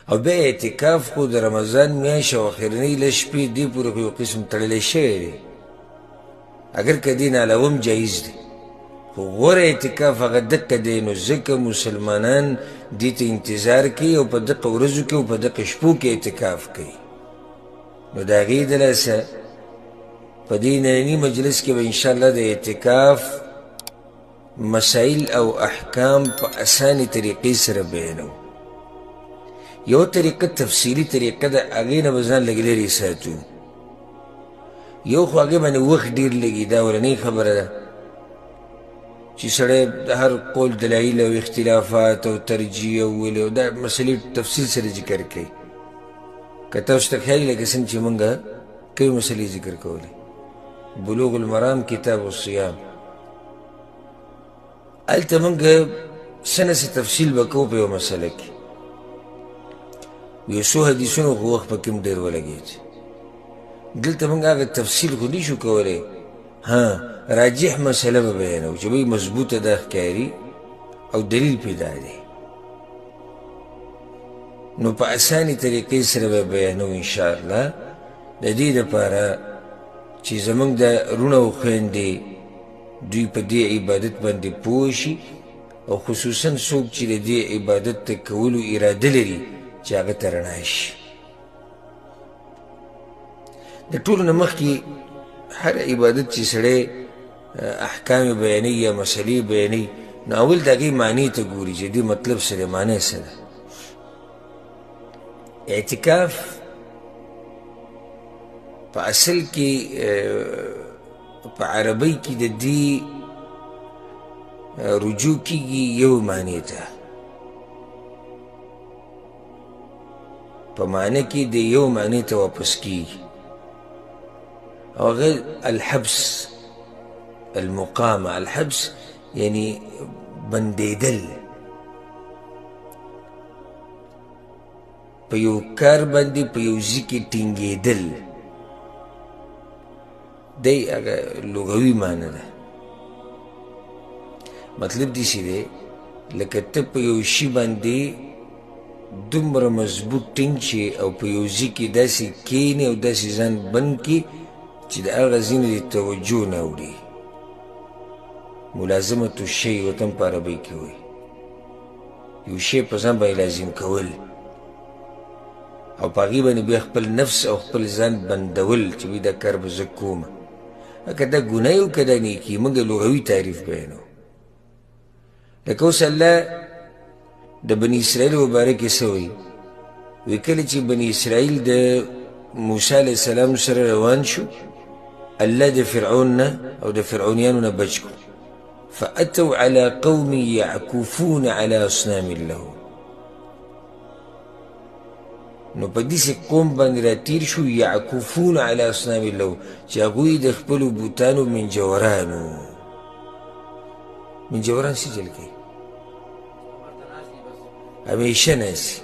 او بیا اعتکاف خو د رمضان میاشت او اخرنۍ لس شپې دې پورې خو یو قسم تړلی شوی دی، اګر که دې نه علاوه هم جایز دی، خو غوره اعتکاف هغه دقه دی. نو ځکه مسلمانان دې ته انتظار کوي او په دقه ورځو کې او په دقه شپو کې اعتکاف کوي. نو د هغې د لاسه په دې ننني مجلس کې به انشاءالله د اعتکاف مسائل او احکام په اسانې طریقې سره بیانوو. یو طریقه تفصیلي طریقه ده، هغې نه به ځان لږ لرې ساتو. یو خو هغې باندې وخت ډېر لګي، دا اولنۍ خبره ده چې سړی د هر قول دلایل او اختلافات او ترجیح او ولې او دا مسلې تفصیل سره ذکر کوي. که تاسو ته خیال لکه څنګه چې موږ کومې مسلې ذکر کولې، بلوغ المرام، کتاب الصیام، هلته موږ څه نه څه تفصیل به کوو په یوه مسله کې. یو څو حدیثونو خو وخت پکې هم ډېر ولګېد. دلته موږ هغه تفصیل خو نشو کولی، ها راجح مسله به بیانوو چې بھئی مضبوطه ده ښکاري او دلیل پرې دا دی. نو په اسانې طریقې سره به بیانوو انشاءالله، د دې دپاره چې زموږ د وروڼه او خویندې دوی په دې عبادت باندې پوه شي، او خصوصا څوک چې د دې عبادت ته کولو اراده لري چې هغه ته رڼا شي. د ټولو نه مخکې هر عبادت چې سړی احکام بیانوي یا مسلې بیانوي، نو اول د هغې معنی ته ګوري چې دې مطلب څه دی، معنی څه ده. اعتکاف په اصل کې په عربۍ کې د دې رجوع کیږي یو معنی ته، په معنی کې د یو معنی ته واپس کیږي، او هغه الحبس، المقامه. الحبس یعنی بندېدل په یو کار باندې، په یو ځای کې ټینګېدل، دی هغه لغوي معنی ده. مطلب داسې دی لکه ته په یو شي باندې دومره مضبوط ټینګ شي او په یو ځای کې داسې کښېنې او داسې ځان بند کړي چې د هغه ځای نه دې توجه نه اوړي. ملازمة الشی ورته هم په عربۍ کې وایي، یو شی په ځان باندې لازم کول او په هغې باندې بیا خپل نفس او خپل ځان بندول چې وایي دا کار به زه کوم. که دا ګناه او که دا نیکي، موږ لغوي تعریف بیانوو. لکه اوس الله د بني اسرائیل مبارک یې څه وایي؟ وایي کله چې بني اسرائیل د موسی علیه السلام سره روان شو، الله د فرعون نه او د فرعونیانو نه بچ کړو. فأتوا على قوم يعكفون على أصنام لهم. نو په داسې قوم باندې را تېر شو، یعکفون علی اصنام له، چې هغوی د خپلو بوتانو منجورانو. منجوران څه چل کوي؟ همیشه ناست،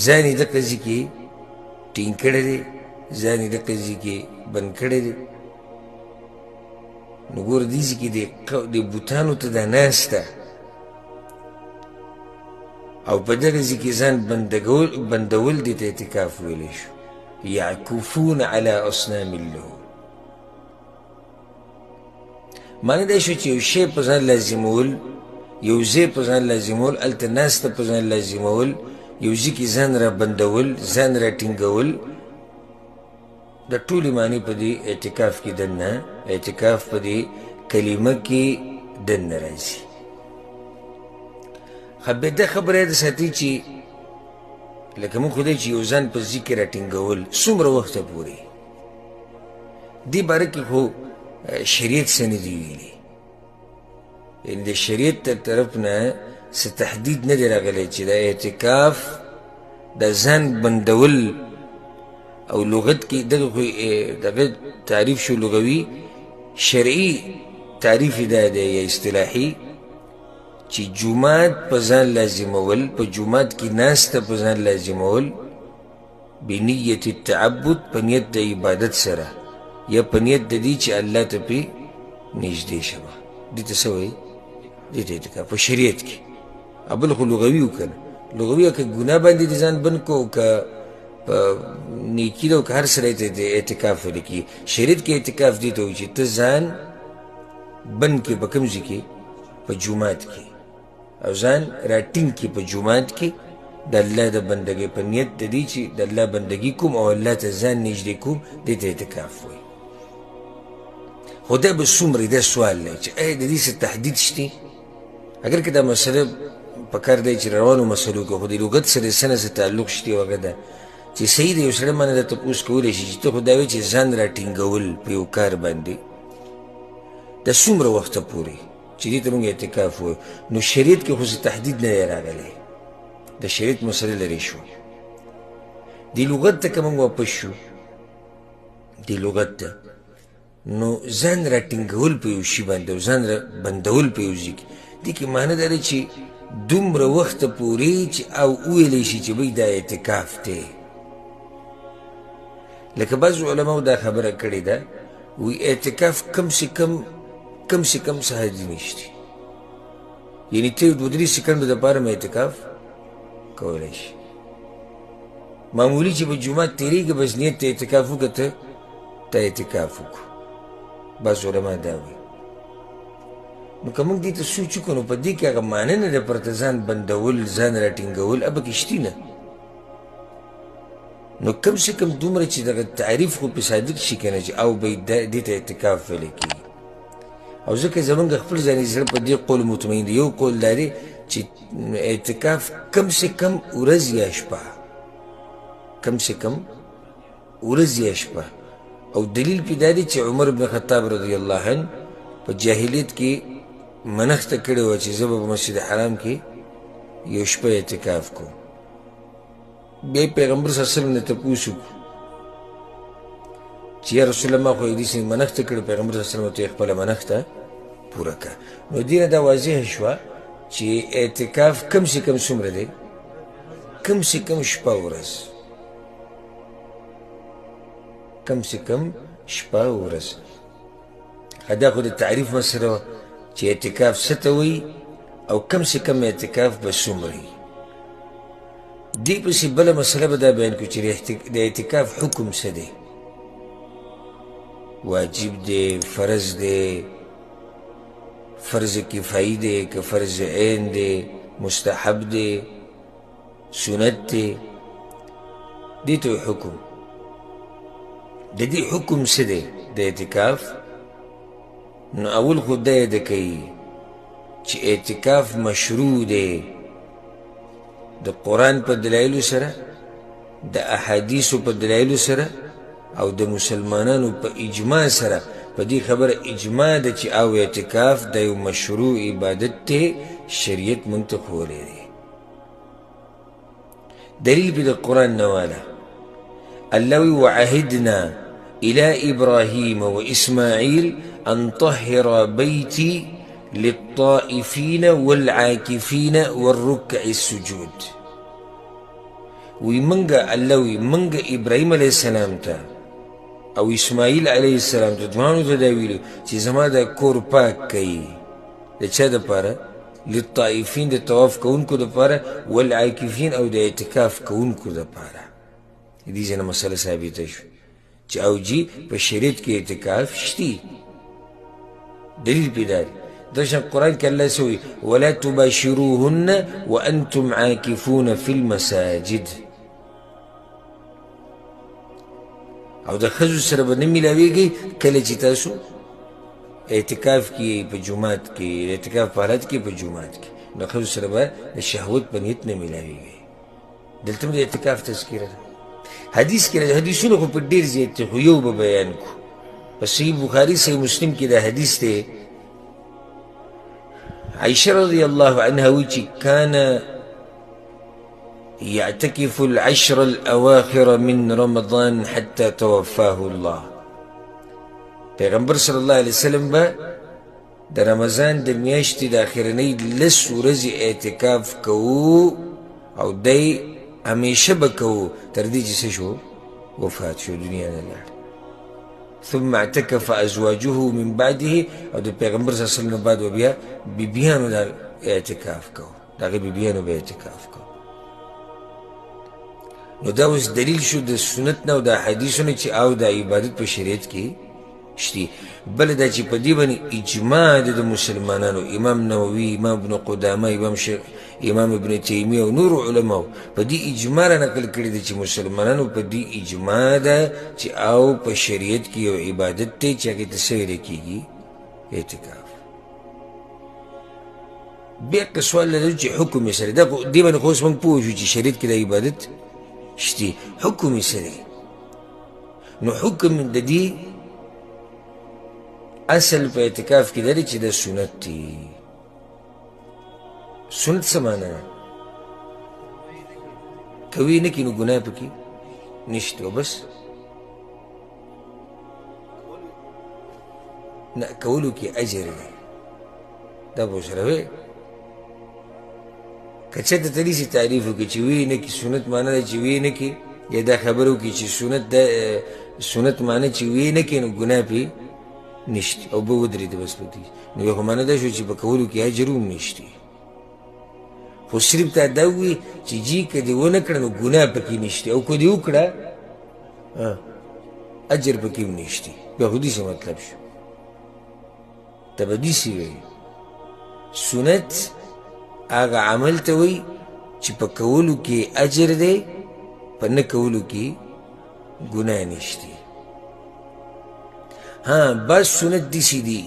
ځان یې دقه ځای کې ټینګ کړی دی، ځان یې دقه ځای کې بند کړی دی. نو ګوره دې ځای کې د بوتانو ته دا ناسته او په دغه ځای کې ځان بندول دې ته اعتکاف ویلی شو. یعکفون علی اصنام له، معنی دا شو چې یو شی په ځان لازمول، یو ځای په ځان لازمول، هلته ناسته په ځان لازمول، یو ځای کې ځان را بندول، ځان را ټینګول، د ټولې معنی په دې اعتکاف کې دننه، اعتکاف په دې کلمه کې دننه راځي. ښه بیا دا خبره یاده ساتئ چې لکه موږ خو دی چې یو ځان په ځای کې راټینګول څومره وخته پورې، دې باره کې خو شریعت څه نه دي ویلي، یعنې د شریعت تر طرف نه څه تحدید نه دی راغلی چې د اعتکاف د ځان بندول او لغت کې دغه خو دغه تعریف شو لغوي، شرعي تعریف یې دا دی یا اصطلاحي چې جومات په ځان لازمول، په جومات کې ناسته په ځان لازمول بنیت التعبد، په نیت د عبادت سره یا په نیت د دې چې الله ته پې نږدې شمه. دې ته څه وایي؟ دې ته اعتکاف په شریعت کې. بل خو لغوي وکړه، لغوي که ګناه باندې د ځان بند کو، که په نیکي ده او که هر سړی ته د اعتکاف ویل کېږي. شریعت کې اعتکاف دې ته وایي چې ته ځان بند کړې په کوم ځای کې؟ په جومات کې، او ځان راټینګ کړې په جومات کې د الله د بندګۍ په نیت د دې چې د الله بندګي کوم او الله ته ځان نږدې کوم، دې ته اعتکاف وایي. خو دا به څومره دا سوال دی چې ایا د دې څه تحدید شته؟ اګر که دا مسله په کار دی چې روانو مسلو کې، خو د لغت سره څه نه څه تعلق شته. او هغه ده چې صحیح دی، یو سړی ما نه دا تپوس کولی شي چې ته خو دا وایې چې ځان راټینګول په یو کار باندې دا څومره وخته پورې چې دې ته موږ اعتکاف وایو، نو شریعت کې خو څه تحدید نه دی راغلی، د شریعت مسله لرې شو. دې لغت ته که موږ واپس شو، دې لغت ته، نو ځان راټینګول په یو شي باندې او ځان را بندول په یو ځای کې، دې کې معنی دا ده چې دومره وخته پورې چې او وویلی شي چې بھئی دا اعتکاف دی. لکه بعضو علماو دا خبره کړې ده، وی اعتکاف کم سه کم کم سه کم څه حد نشته، یعنی ته دوه درې سیکنډو دپاره هم اعتکاف کولی شي. معمولي چې په جومات تېرېږي بس نیت ته اعتکاف وکړه، ته ته اعتکاف وکړو. بعض علما دا وایي. نو که موږ دې ته سوچ وکړو نو په دې کې هغه معنی نه ده پرته، ځان بندول ځان راټینګول هغه پکې شتي نه. نو کم سه کم دومره چې دغه تعریف خو پې صادق شي که نه چې او به دې ته اعتکاف ویلی کېږي. او ځکه زمونږ خپل ځاني زړه په دې قول مطمئن دی. یو قول دا دی چې اعتکاف کم سه کم ورځ یا شپه، کم سه کم ورځ یا شپه. او دلیل پې دا دی چې عمر بن خطاب رضی الله عنه په جاهلیت کې منښته کړې وه چې زه به په مسجد حرام کې یو شپه اعتکاف کوم. بیا یې پیغمبر صلی الله علیه وسلم نه تپوس وکړو چې یا رسول الله ما خو یې داسې منښته کړې، پیغمبر صلی الله علیه وسلم ته یې خپله منښته پوره کړه. نو دې نه دا واضح شوه چې اعتکاف کم سه کم څومره دی؟ کم سه کم شپه ورځ، کم سه کم شپه ورځ. دا خو د تعریف مسله وه چې اعتکاف څه ته وایي او کم سه کم اعتکاف به څومره وي. دې پسې بله مسله به دا بیان کړو چې د اعتکاف حکم څه دی، واجب دی، فرض دی، فرض کفایي دی که فرض عین دی، مستحب دی، سنت دی، دې ته حکم. د دې حکم څه دی د اعتکاف؟ نو اول خو دا یاده کوي چې اعتکاف مشروع دی د قرآن په دلایلو سره، د احادیثو په دلایلو سره، او د مسلمانانو په اجماع سره. په دې خبره اجماع ده چې او اعتکاف د یو مشروع عبادت دی، شریعت موږ ته ښوولی دی. دلیل پې د قرآن نه واله، الله وی وعهدنا إلى إبراهيم وإسماعيل أن طهر بيتي للطائفين والعاكفين والركع السجود. وی منګه الله وی منګه ابراهیم علیه السلام ته او اسماعیل علیه السلام ته دواړو ته دا ویلو چې زما دا کور پاک کړئ. د چا دپاره؟ للطائفین، د طواف کوونکو دپاره، والعاکفین او د اعتکاف کوونکو دپاره. دې ځای نه مسله ثابته شوه چې او جی په شریعت کې اعتکاف شتي، دلیل پې دا دی. دغه قرآن کې الله څه وایي؟ ولا تباشروهن وانتم عاکفون فی المساجد. او د ښځو سره به نه میلاویږئ کله چې تاسو اعتکاف کې په جومات کې، اعتکاف په حالت کې په جومات کې، د ښځو سره به د شهوت په نیت نه میلاویږئ. دلته هم د اعتکاف تذکره ده. حدیث کې راځي، حدیثونه خو په ډېر زیات دي، خو یو به بیان کړو. په صحیح بخاري صحیح مسلم کې دا حدیث دی. عائشة رضی الله عنها وایي چې کان يعتكف العشر الأواخر من رمضان حتى توفاه الله. پیغمبر صلی الله علیه وسلم به د رمضان د میاشتې د اخرنۍ لس ورځې اعتکاف کوو او دی همیشه به کوو تر دې چې څه شو؟ وفات شو، دنیا نه لاړ. ثم اعتکف ازواجه من بعده، او د پیغمبر صلی الله علیه وسلم بعد به بیا بیبیانو دا اعتکاف کوو، د هغې بیبیانو به اعتکاف کوو. نو دا اوس دلیل شو د سنت نه او د احادیثو نه چې او د عبادت په شریعت کې شتي. بله دا چې په دې باندې اجماع ده د مسلمانانو، امام نووي، امام ابن قدامه، امام شیخ، امام ابن تیمیه او نورو علماو په دې اجماع را نقل کړې ده چې مسلمانانو په دې اجماع ده چې او په شریعت کې یو عبادت دی چې هغې ته څه ویلی کېږي؟ اعتکاف. بیا که سوال لرو چې حکم یې سره دا دې باندې خو اوس موږ پوه شو چې شریعت کې دا عبادت شتي، حکم یې څه دی؟ نو حکم د دې اصل په اعتکاف کې دا دی چې دا سنت دی. سنت څه معنا ده؟ که ویې نه کړي نو ګناه پکې نشته او بس. نه کولو کې اجر دی، دا به ورسره وي. که چېرته ته داسې تعریف وکړي چې ویې نه کړي، سنت معنا ده چې ویې نه کړي، یا دا خبره وکړي چې سنت ده، سنت معنا چې ویې نه کړي نو ګناه پرې نشته او به ودرېده بس په دې، نو یو خو معنا دا شو چې په کولو کې اجر هم نشته. خو صرف تا دا ووایي چې جي که دې ونه کړه نو ګناه پکې نشته، او که دې وکړه اجر پکې هم نشته، بیا خو داسې مطلب شو. ته به داسې وایي سنت هغه عمل ته وایي چې په کولو کې اجر دی، په نه کولو کې ګناه نشته. ها بعض سنت داسې دي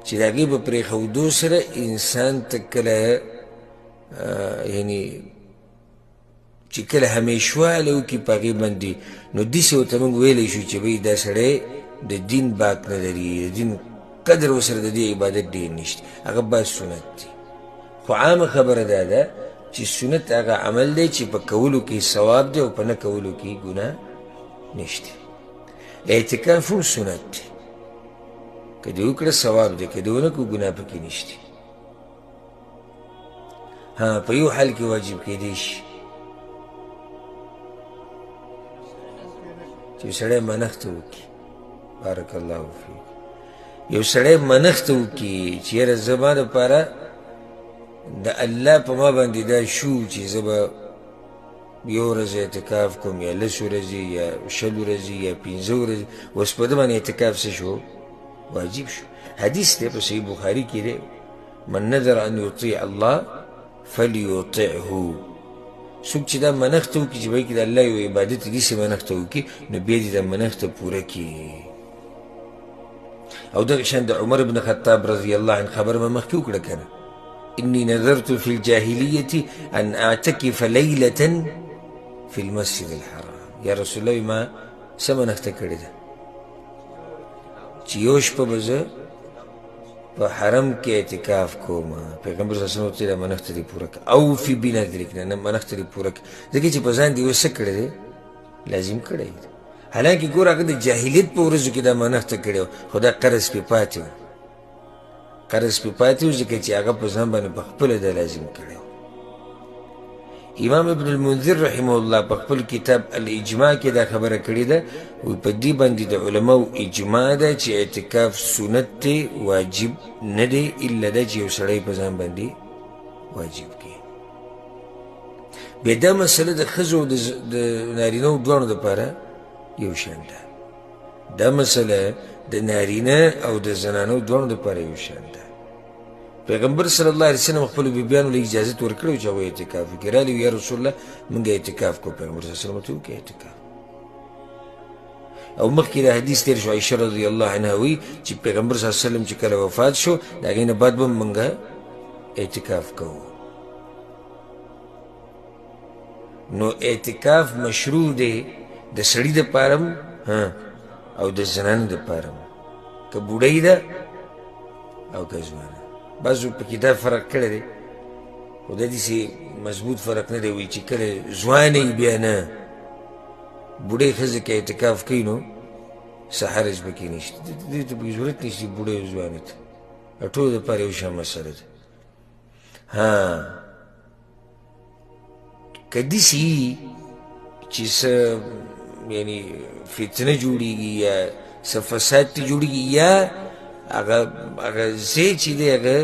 چې د هغې په پرېښودو سره انسان ته کله یعنی چې کله همیشوالی وکړي په هغې باندې، نو داسې ورته موږ ویلی شو چې بھئی دا سړی د دین باک نه لري، د دین قدر ورسره د دې عبادت ډېر نشته، هغه بعض سنت دی. خو عامه خبره دا ده چې سنت هغه عمل دی چې په کولو کې ثواب دی او په نه کولو کې ګناه نشته. اعتکاف هم سنت دی، که دې وکړه ثواب دی، که دې ونه کړو ګناه پکې نشته. ها په یو حال کې واجب کېدی شي چې سړی منښت وکړي. بارک الله فیک. یو سړی منښت وکړي چې یاره زما دپاره د الله په ما باندې دا شو چې زه به یو ورځ اعتکاف کوم، یا لس ورځې، یا 20 ورځې، یا 5 ورځې، اوس په ده باندې اعتکاف څه شو؟ واجب شو. حدیث دی په صحیح بخاري کې دی، من نذر ان یطیع الله فلیطعه. څوک چې دا منښت وکړي چې بلکې د الله یو عبادت دی، داسې منښت وکړي نو بیا دې دا منښت پوره کړي. او دغه شان د عمر بن خطاب رضی الله عنه خبره مې مخکې وکړه که نه، إني نذرت في الجاهلية أن أعتكف ليلة في المسجد الحرام. یا رسول الله ما څه منښته کړې ده چې یو شپه به زه په حرم کې اعتکاف کوم. پیغمبر صلی الله علیه وسلم ورته دا منښته دې پوره کړه، اوفي بنذرک، نه منښته دې پوره کړه، ځکه چې په ځان دې اوس څه کړی دی؟ لازم کړی دی. حالانکه ګوره هغه د جاهلیت په ورځو کې دا منښته کړې وه، خو دا قرض پرې پاتې و، قرض پرې پاتې و، ځکه چې هغه په ځان باندې په خپله دا لازم کړی و. امام ابن المنذر رحمه الله په خپل کتاب الاجماع کې دا خبره کړې ده، وایي په دې باندې د علماو اجماع ده چې اعتکاف سنت دی، واجب نه دی، الا دا چې یو سړی په ځان باندې واجب کړي. بیا دا مسله د ښځو او د نارینه دواړو دپاره یو شان ده. دا مسله د نارینه او د زنانو دواړو دپاره یو شان ده. پیغمبر صلی الله علیه وسلم خپلو بیبیانو له اجازت ورکړی و چې هغوی اعتکاف وکړي. راغلي وو، یا رسول الله موږ اعتکاف کوو. پیغمبر صلی الله علیه وسلم ورته وکړي اعتکاف. او مخکې دا حدیث تېر شو، عایشه رضی الله عنها وایي چې پیغمبر صلی الله علیه وسلم چې کله وفات شو د هغې نه بعد به موږ اعتکاف کوو. نو اعتکاف مشروع دی د سړي دپاره هم او د زنانو دپاره هم، که بوډۍ ده او که ځوانه. بعضو پکې دا فرق کړی دی، خو دا داسې مضبوط فرق نه دی، وایي چې کله ځوانه وي بیا نه، بوډۍ ښځه که اعتکاف کوي نو څه حرج پکې نشته، دې ته پکې ضرورت نشته بوډۍ او ځوانې ته، ټولو دپاره یو شان مسله ده. ها که داسې چې څه یعنی فتنه جوړېږي یا څه فساد ته جوړېږي، یا هغه هغه ځای چې دی هغه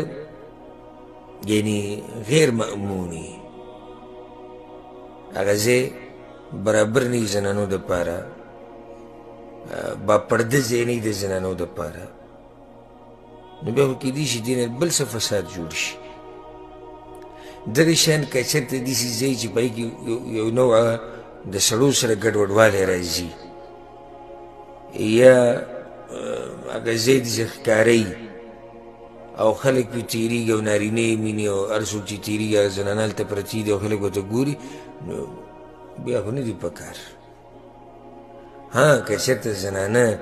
یعنی غیر مأموني، هغه ځای برابر نه وي زنانو دپاره، با پرده ځای نه وي د زنانو دپاره، نو بیا خو کېدای شي دې نه بل څه فساد جوړ شي. دغه شان که چېرته داسې ځای چې په هغې کې یو نوع د سړو سره ګډوډوالی راځي، یا هغه ځای داسې ښکاره او خلک پرې تېرېږي او نارینه یې ویني او هر څوک چې تېرېږي هغه زنانه هلته پرتې دي او خلک ورته ګوري، نو بیا خو نه دي په کار. ها که چېرته زنانه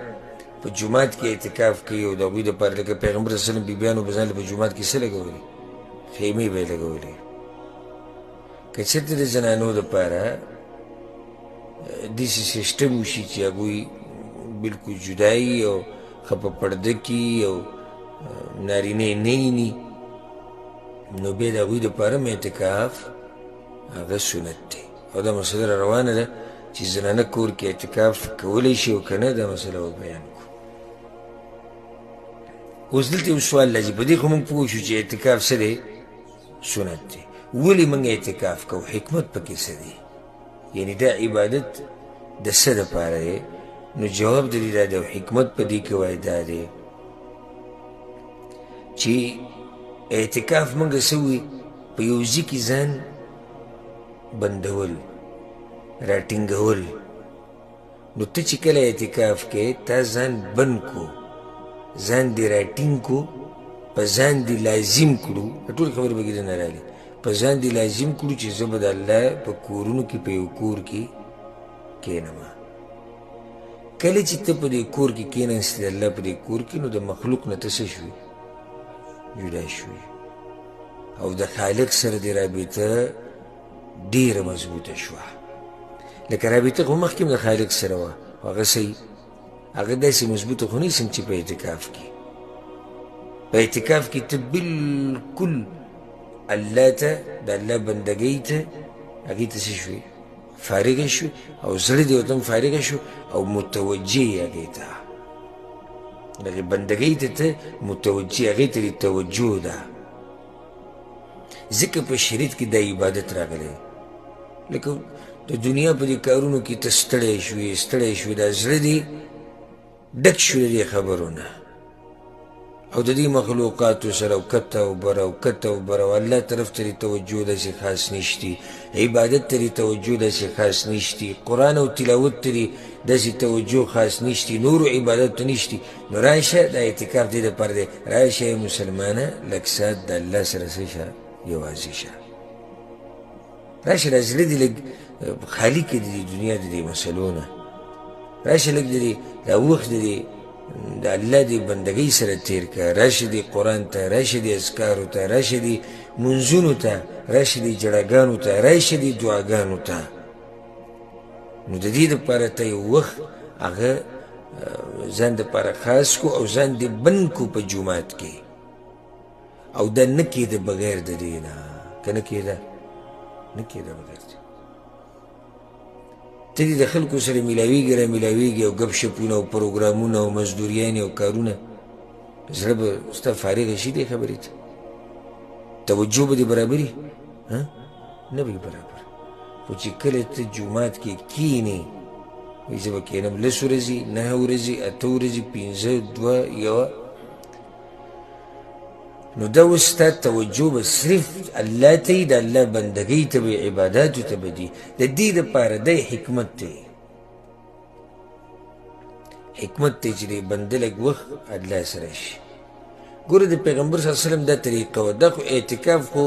په جومات کې اعتکاف کوي او د هغوی دپاره لکه پیغمبر صلی الله علیه وسلم بیبیانو به ځان له په جومات کې څه لګولې، خیمې به یې لګولې. که چېرته د زنانو دپاره داسې سیسټم وشي چې هغوی بلکل جدا وي او ښه په پرده کې او نارینه یې نه ویني، نو بیا د هغوی دپاره هم اعتکاف هغه سنت دی. او دا مسله را روانه ده چې زنانه کور کې اعتکاف کولی شي او که نه، دا مسله به بیان کړو. اوس دلته یو سوال راځي، په دې خو موږ پوه شو چې اعتکاف څه دی؟ سنت دی. ولې موږ اعتکاف کوو؟ حکمت پکې څه دی؟ یعنی دا عبادت د څه دپاره دی؟ نو جواب د دې دا دی او حکمت په دې کې وایي دا دی چې اعتکاف موږ څه وي؟ په یو ځای کې ځان بندول، راټینګول. نو ته چې کله اعتکاف کوې تا ځان بند کو، ځان دې راټینګ کو، په ځان دې لازم کړو، دا ټولې خبرې پکې دننه راغلې، په ځان دې لازم کړو چې زه به د الله په کورونو کې په یو کور کې کښېنم. کله چې ته په دې کور کې کښېناستې د الله په دې کور کې، نو د مخلوق نه ته څه شوې؟ جدا شوې، او د خالق سره دې رابطه ډېره مضبوطه شوه. لکه رابطه خو مخکې هم د خالق سره وه، خو هغه صحیح هغه داسې مضبوطه خو نه څنګه چې په اعتکاف کې. په اعتکاف کې ته بالکل الله ته، د الله بندګۍ ته، هغې ته څه شوې؟ فارغه شوې، او زړه دې ورته هم فارغه شو او متوجه یې هغې ته، دغې بندګۍ ته ته متوجه، هغې ته دې توجه ده. ځکه په شریعت کې دا عبادت راغلی. لکه د دنیا په دې کارونو کې ته ستړی شوې، ستړی شوې، دا زړه دې ډک شو د دې خبرو نه او د دې مخلوقاتو سره، او کته او بره او کته او بره، او الله طرف ته دې توجه داسې خاص نشتي، عبادت ته دې توجه داسې خاص نشتي، قرآن او تلاوت ته دې داسې توجه خاص نشتي، نورو عبادت ته نشتي. نو راشه دا اعتکاف دې دپاره دی، راشه ای مسلمانه لږ ساعت د الله سره څه شه، یوازې شه، راشه دا زړه دې لږ خالي کړه د دې دنیا د دې مسلو نه، راشه لږ د دې دا وخت د دې د الله دې بندګۍ سره تېر کړه، راشه دې قرآن ته، راشه دې اذکارو ته، راشه دې مونځونو ته، راشه دې جړاګانو ته، راشه دې دعاګانو ته. نو د دې دپاره ته یو وخت هغه ځان دپاره خاص کو او ځان دې بند کو په جومات کې، او دا نه کېده بغیر د دې نه، که نه کېده، نه کېده بغیر دې. ته دې د خلکو سره میلاویږي را میلاویږي او ګپ شپونه او پروګرامونه او مزدوریانې او کارونه، زړه به ستا فارغه شي دې خبرې ته، توجه به دې برابري نه به برابر. خو چې کله ته جومات کې کینې، وایي زه به کښېنم لس ورځې، نهه ورځې، اته ورځې، پنځه، دوه، یوه، نو دا اوس ستا توجه به صرف الله ته وي، د الله بندګۍ ته به، عباداتو ته به دي. د دې دپاره دی حکمت دی، حکمت دی چې د بنده لږ وخت الله سره شي. ګوره د پیغمبر صلی الله علیه وسلم دا طریقه وه. دا خو اعتکاف خو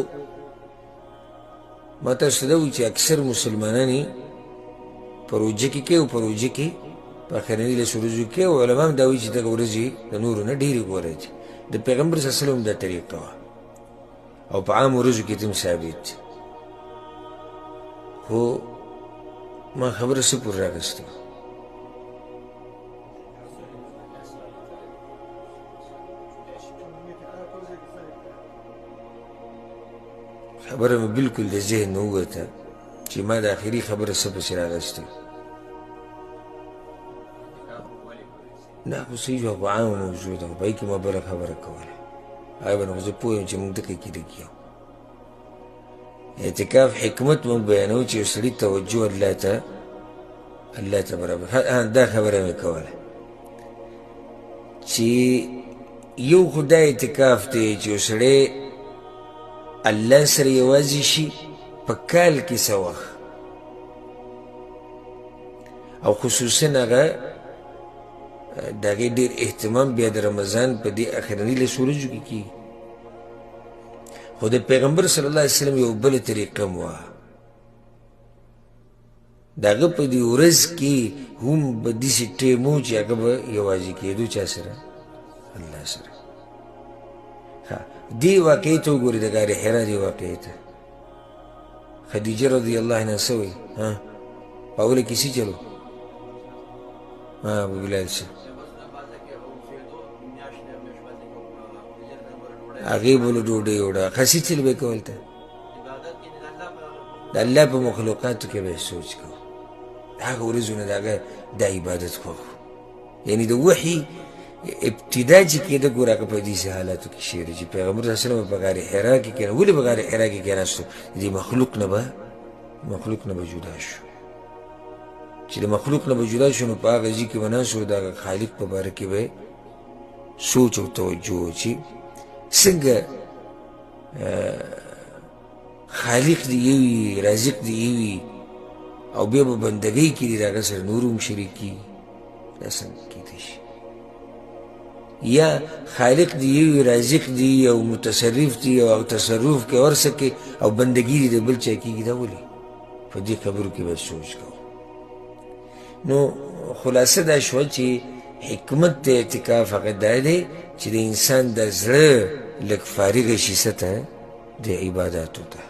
ما تاسو ته دا وویل چې اکثر مسلمانان یې په روژه کې کوي او په روژه کې په اخرني لسو ورځو کې، او علما هم دا وایي چې دغه ورځې د نورو نه ډېرې غوره دي. د پیغمبر صلی الله علیه وسلم دا طریقه وه او په عامو ورځو کې هم ثابت دی. خو ما خبره څه پورې راغستې وه؟ خبره مې بالکل د ذهن نه ووته چې ما د اخري خبره څه پسې راغستې. نه خو صحیح شوه، خو عامه موضوع ده، خو په هغې کې ما بله خبره کوله. هغه به نو زه پوه یم چې موږ دقې کې لږ یو. اعتکاف حکمت موږ بیانوو چې یو سړي توجه الله ته الله ته برابر. دا خبره مې کوله چې یو خو دا اعتکاف دی چې یو سړی الله سره یوازې شي په کال کې څه وخت، او خصوصا هغه د هغې ډېر اهتمام بیا د رمضان په دې اخرني لسو ورځو کې کېږي. خو د پیغمبر صلی الله علیه وسلم یو بله طریقه هم وه. د هغه په دې ورځ کې هم به داسې ټایم و چې هغه به یوازې کېدو چا سره؟ الله سره. دې واقعې ته وګورئ، د غار حرا دې واقعې ته. خدیجه رضی الله عنها څه وایي؟ په اوله کې څه چلو؟ ابو بلال څه هغې به له ډوډۍ وړه، ښه څه چل به یې کول ته؟ د الله په مخلوقاتو کې به یې سوچ کوو. د هغه ورځو نه د هغه دا عبادت خوښ و، یعنې د وحي ابتدا چې کېده ګوره هغه په داسې حالاتو کې شعر چې پیغمبر صلی الله علیه وسلم په غار حرا کې کېنه. ولې په غار حرا کې کېناستو؟ د دې مخلوق نه به جدا شو. چې د مخلوق نه به جدا شو نو په هغه ځای کې به ناست و، د هغه خالق په باره کې به سوچ او توجه چې څنګه خالق دی یو وي، رازق دی یو وي، او بیا به بندګۍ کې دي د هغه سره نور هم شریک کېږي، دا څنګه کېدی شي؟ یا خالق دی یو وي، رازق دی او متصرف دی او تصرف کوي هر څه کوي او بندګي دي د بل چا کېږي، دا ولې؟ په دې خبرو کې به سوچ کوو. نو خلاصه دا شوه چې حکمت د اعتکاف هغه دا دی چې د انسان د زړه لږ فارغه شي څه ته؟ د عباداتو ته،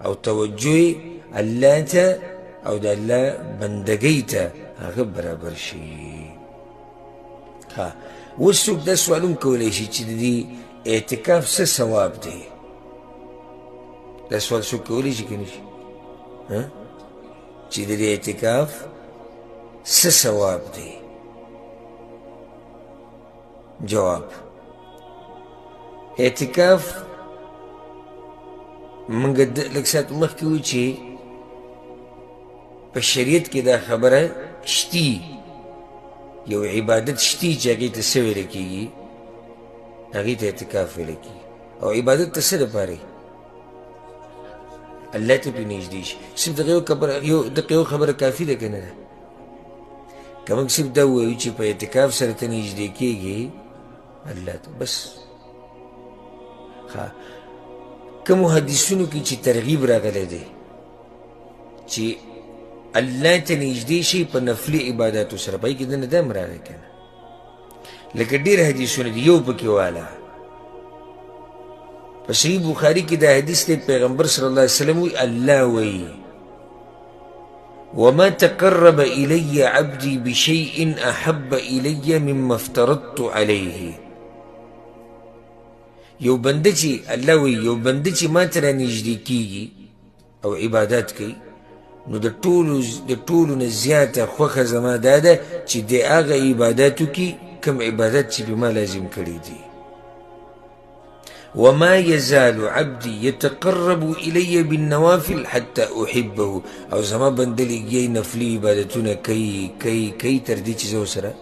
او توجه الله ته او د الله بندګۍ ته هغه برابر شي. اوس څوک دا سوال هم کولی شي چې د دې اعتکاف څه ثواب دی؟ دا سوال څوک کولی شي که نه شي؟ چې د دې اعتکاف څه ثواب دی؟ جواب: اعتکاف موږ لږ ساعت مخکې وو چې په شریعت کې دا خبره شتي، یو عبادت شتي چې هغې ته څه ویل کېږي؟ هغې ته اعتکاف ویل کېږي. او عبادت ته څه دپاره؟ الله ته پرې نږدې شي. صرف دغه یو خبره کافي ده که نه ده؟ که موږ صرف دا ووایو چې په اعتکاف سره ته نږدې کېږي الله ته، بس. ښه، کومو حدیثونو کې چې ترغیب راغلی دی چې الله ته نږدې شي په نفلي عباداتو سره، په هغې کې دننه دا هم راغی که نه؟ لکه ډېر حدیثونه دي، یو پکې واله په صحیح بخاري کې دا حدیث دی، پیغمبر صلی الله علیه وسلم وایي الله وایي وما تقرب إلي عبدي بشيء أحب إلي مما افترضت عليه. یو بنده چې الله وایي یو بنده چې ما ته رانږدې کېږي او عبادت کوي، نو د ټولو نه زیاته خوښه زما دا ده چې د هغه عبادت وکړي کوم عبادت چې په ما لازم کړی دی. وما يزال عبدي يتقرب إلي بالنوافل حتى أحبه. او زما بنده لګیای نفلي عبادتونه کوي کوي کوي تر دې چې زه ورسره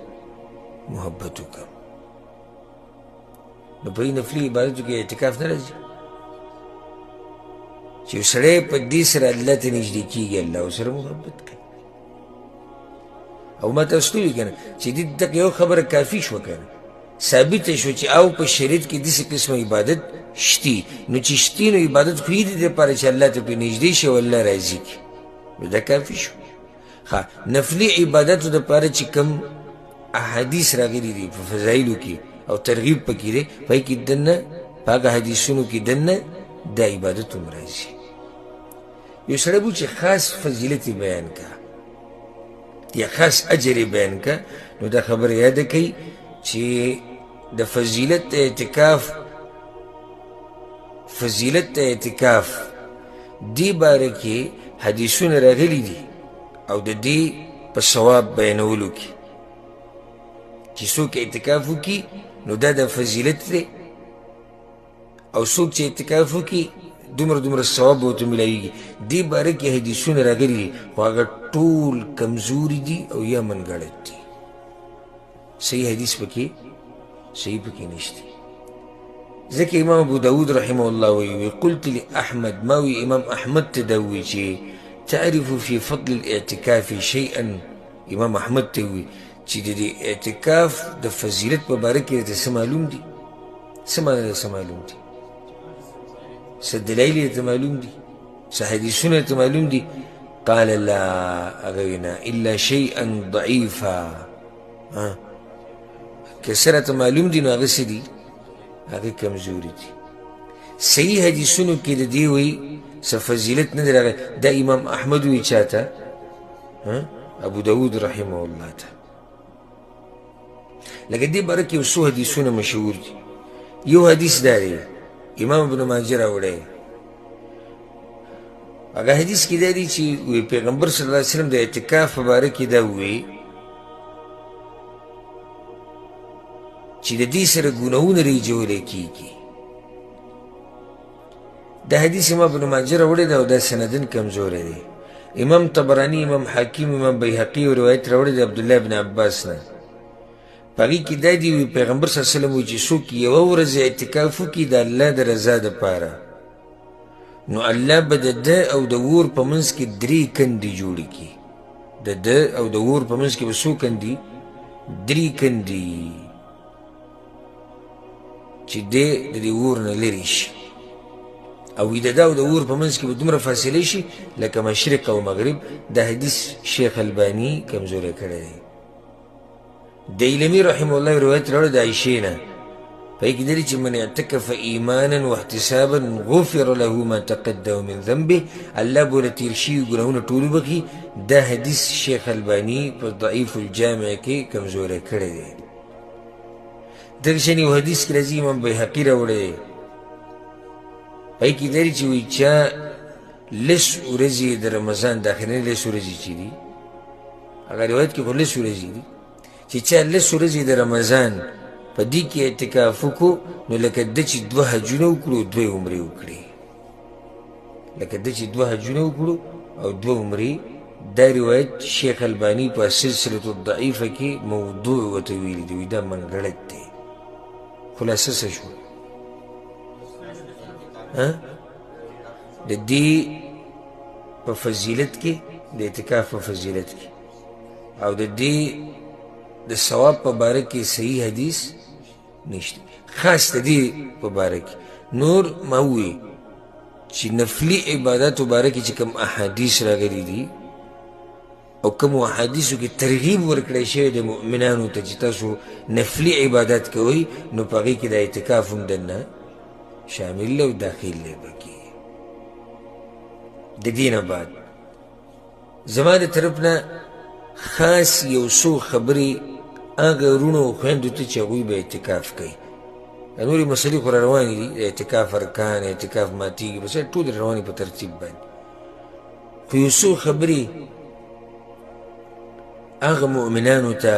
محبت وکړم. نو په دې نفلي عبادتو کې اعتکاف نه راځي چې یو سړی په دې سره الله ته نږدې کېږي، الله ورسره محبت کوي. او ما تاسو ته وویل که نه چې دې دغه یو خبره کافي شوه که نه، ثابته شو چې او په شریعت کې داسې قسمه عبادت شتي، نو چې شتي نو عبادت خو یې دې دپاره چې الله ته پرې نږدې شي او الله راضي کړي، نو دا کافي شو. ښه، نفلي عبادتو دپاره چې کوم احادیث راغلي دي په فضایلو کې او ترغیب پکې دی، په هغې کې دننه په هغه حدیثونو کې دننه دا عبادت هم راځي. یو سړی به چې خاص فضیلت یې بیان کړه یا خاص اجر یې بیان کړه، نو دا خبره یاده کوي چې د فضیلت د اعتکاف، فضیلت د اعتکاف دې باره کې حدیثونه راغلي دي او د دې په ثواب بیانولو کې چې څوک اعتکاف وکړي نو دا د فضیلت دی، او څوک چې اعتکاف وکړي دومره دومره ثواب به ورته میلاویږي. دې باره کې حدیثونه راغلي دي، خو هغه ټول کمزوري دي او یا منګړت دي. صحیح حدیث پکې صحیح پکې نشته. ځکه امام ابو داود رحمه الله وایي، قلت لأحمد، ما وی امام احمد ته دا ووایي چې تعرف في فضل الاعتکاف شیئا. امام احمد ته ووایي چې د دې اعتکاف د فضیلت په باره کې درته څه معلوم دي؟ څه معنا ده څه معلوم دي؟ څه دلایل یې درته معلوم دي؟ څه حدیثونه درته معلوم دي؟ قال لا، هغه وایي نه، الا شیئا ضعیفا. که څه راته معلوم دي نو هغه څه دي؟ هغه کمزوري دي. صحیح حدیثونو کې د دې وایي څه فضیلت نه دی راغلی. دا امام احمد وایي چا ته؟ ابو داود رحمه الله ته. لکه دې باره کې یو څو حدیثونه مشهور دي. یو حدیث دا دی امام ابن ماجه راوړی، هغه حدیث کې دا دی چې وی پیغمبر صلی الله علیه وسلم د اعتکاف په باره کې دا ووایي چې د دې سره ګناهونه رېجولی کېږي. دا حدیث امام ابن ماجه راوړی دی او دا سندن کمزوری دی. امام طبراني، امام حاکم، امام بیهقي یو روایت راوړی دی عبدالله ابن عباس نه. په هغې کې دا دی وي پیغمبر صلی الله علیه وسلم وایي چې څوک یوه ورځ اعتکاف وکړي د الله د رضا دپاره، نو الله به د ده او د ور په منځ کې درې کندې جوړې کړي. د ده او د ور په منځ کې به څو کندې؟ درې کندې، چې دی د دې اور نه لرې شي. او د ده او د اور په منځ کې به دومره فاصله شي لکه مشرق او مغرب. دا حدیث شیخ الباني کمزوری کړی دی. دیلمي رحمه الله روایت راوړی د عایشې نه، په هغې کې دی چې من اعتکف ایمانا واحتسابا غفر له ما تقدم من ذنبه، الله به له تېر شوي ګناهونه ټول وبخښي. دا حدیث شیخ الباني په ضعیف الجامع کې کمزوری کړی دی. دغه شان یو حدیث کې راځي امام بیهقي راوړی دی، په هغې کې دی چې وایي چا لس ورځې د رمضان د اخرنۍ لس ورځې چې دي، هغه روایت کې خو لس ورځې دي، چې چا لس ورځې د رمضان په دې کې اعتکاف وکړو نو لکه ده چې دوه حجونه وکړو دوې عمرې وکړي، لکه ده چې دوه حجونه وکړو او دوه عمرې. دا روایت شیخ الباني په سلسلة الضعیفه کې موضوع ورته ویلي دی، دا منګړت دی. خلاصه څه شوه؟ د دې په فضیلت کې، د اعتکاف په فضیلت کې او د دې د ثواب په باره کې صحیح حدیث نشته، خاص د دې په باره کې. نور ما ووایي چې نفلي عباداتو باره کې چې کوم احادیث راغلي دي او کوم احادیثو کې ترغیب ورکړی شوی دی مؤمنانو ته چې تاسو نفلي عبادت کوئ، نو په هغې کې د اعتکاف هم دننه شامل دی او داخل دی پکې. د دې نه بعد زما د طرف نه خاص یو څو خبرې هغه وروڼو او خویندو ته چې هغوی به اعتکاف کوي. نورې مسلې خو را روانې دي، د اعتکاف ارکان، اعتکاف ماتېږي، بس ټول روانې په ترتیب باندې. خو یو څو خبرې هغه مؤمنانو ته،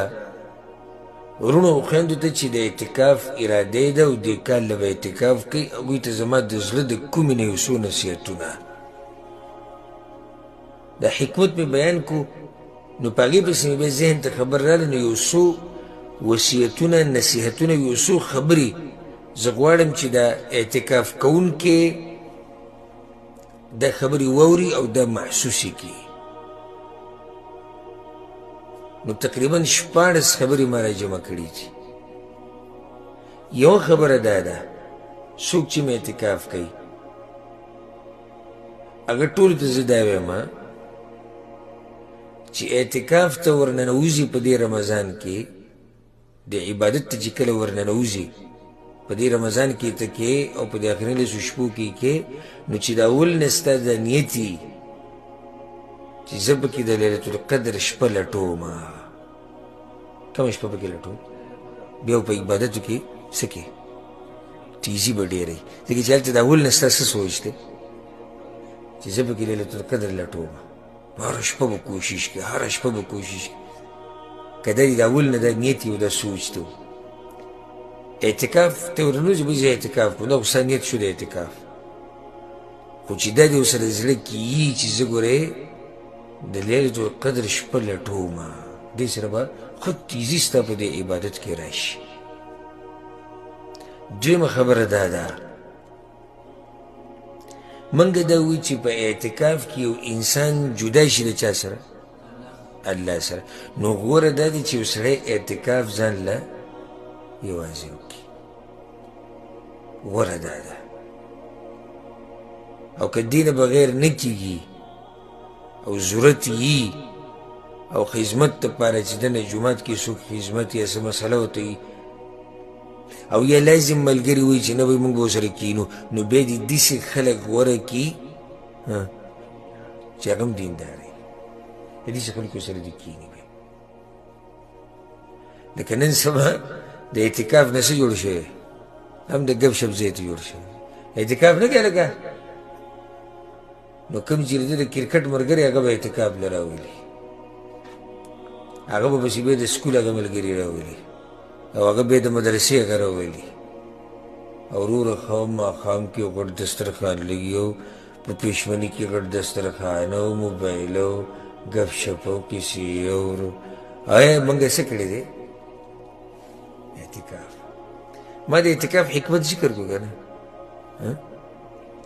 وروڼو او خویندو ته چې د اعتکاف اراده ده او دې کال له به اعتکاف کوي، هغوی ته زما د زړه د کومې نه یو څو نصیحتونه. د حکمت مې بیان کو، نو په هغې پسې مې بیا ذهن ته خبر راغله، نو یو څو وصیتونه، نصیحتونه، یو څو خبرې زه غواړم چې د اعتکاف کوونکی دا خبرې واوري او دا محسوسې کړي. نو تقریبا 16 خبرې ما راجمع کړي دي. یوه خبره دا ده، څوک چې مې اعتکاف کوي هغه ټولو ته زه دا وایم چې اعتکاف ته ورننوځي په دې رمضان کې، د عبادت ته چې کله ورننوځي په دې رمضان کې ته کې او په دې اخرني لسو شپو کې کې، نو چې د اول نه ستا دا نیت وي چې زه پکې د لیلة القدر شپه لټوم. کومه شپه پکې لټوم؟ بیا په عبادتو کې څه کې تیزي به ډېره وي، ځکه چې هلته د اول نه ستا څه سوچ دی چې زه پکې لیلة القدر لټوم. هره شپه به کوشش کوي، هره شپه به کوشش کوي. که دا د اول نه دا نیت یې او دا سوچ دی، اعتکاف ته ورنوځي، به زه اعتکاف کوم، دا خو ستا نیت شو د اعتکاف. خو چې دا دې ورسره زړه کې یي چې زه ګورې د لیلة القدر شپه لټوم، دې سره به ښه تیزي ستا په دې عبادت کې راشي. دویمه خبره دا ده، موږ دا وایو چې په اعتکاف کې یو انسان جدا شي د چا سره؟ الله سره. نو غوره دا دی چې یو سړی اعتکاف ځان له یوازې وکړي، غوره دا ده. او که دې نه بغیر نه کېږي او ضرورت یي او خدمت دپاره چې دنه جومات کې څوک خدمت یا څه مسله ورته وي، او یا لازم ملګري وایي چې نه وایي موږ به ورسره کښېنو، نو بیا دې داسې خلک غوره کړي چې هغه هم دیندار وي، د داسې خلکو سره دې کښېني. بیا لکه نن سبا د اعتکاف نه څه جوړ شوی، هم د ګپ شپ ځای ته جوړ شوی، اعتکاف نه کوي. لکه نو کوم چې د کرکټ ملګری هغه به اعتکاف له راولي، هغه به پسې بیا د سکول هغه ملګري راولي، او هغه بیا د مدرسې هغه راولي، او وروره ښه ماښام کې غټ دسترخوان لګي، او په پېشمني کې غټ دسترخوان او موبایل او ګپ شپ او کیسې او آیا موږ څه کړی دی؟ اعتکاف. ما د اعتکاف حکمت ذکر کړو که نه،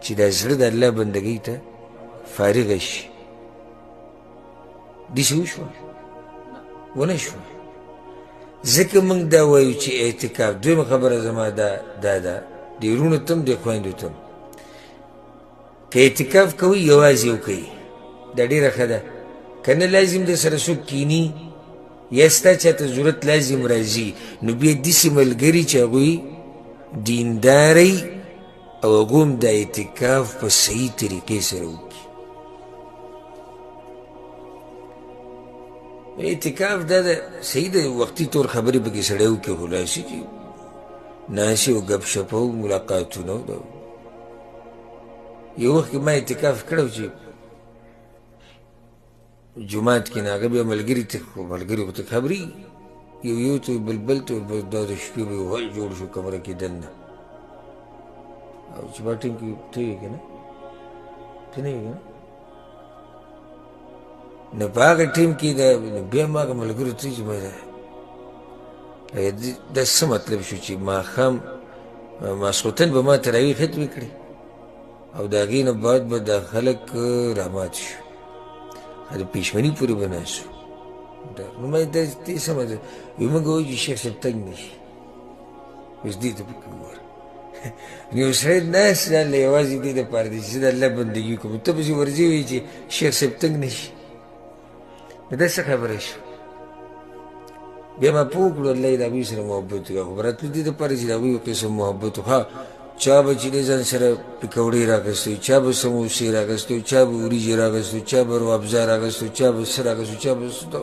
چې دا زړه د الله بندګۍ ته فارغه شي. داسې وشوه؟ ونه شوه. ځکه موږ دا وایو چې اعتکاف. دویمه خبره زما دا ده، د وروڼو ته هم د خویندو ته هم، که اعتکاف کوئ یوازې وکړئ، دا ډېره ښه ده. که نه لازم د سره څوک کښېني یا ستا چاته ضرورت لازم راځي، نو بیا داسې ملګري چې هغوی دینداری او هغوی هم د اعتکاف په صحیح طریقې سره وکړي. اعتکاف دا ده صحیح ده، وختي طور خبرې پکې سړی وکړي، خو داسې چې ناستې او ګپ شپ او ملاقاتونه او دا. یو وخت کې ما اعتکاف کړی چې جومات کې، نه هغه بیا ملګري ته، خو ملګري خو ته خبرېږي، یو یو ته بل بل ته، دا د شپې به یو حل جوړ شو کمره کې دننه، او چې په ټیم کې ته یې که نه، ته نه یې که نه، نو په هغه ټیم کې دا بیا ما هغه ملګرو ته چې ما دا څه مطلب شو چې ماښام ماسخوتن به ما تراویح ختمې کړې او د هغې نه بعد به دا خلک رامات شو، د پېشمني پورې به ناست وو. نو ما دا دې څه مطلب؟ وایي موږ وایو چې شیخ صاحب تنګ نه شي، اوس دې ته پکې وګوره. نو یو سړی ناست ځان له یوازې دې دپاره دی چې زه د الله بندګي وکړم، ته پسې ورځې وایي چې شیخ صاحب تنګ نه شي، نو دا څه خبره شوه؟ بیا ما پوه کړو الله یې د هغوی سره محبت وکړ، خو راتلو دې دپاره چې د هغوی یو قسم محبت وکړو. چا به چې دی ځان سره پکوړې راخیستې، چا به سموسې راخیستې، چا به وریجې راخیستې، چا به روابزه راخیستې، چا به څه راخیستې، چا به څه،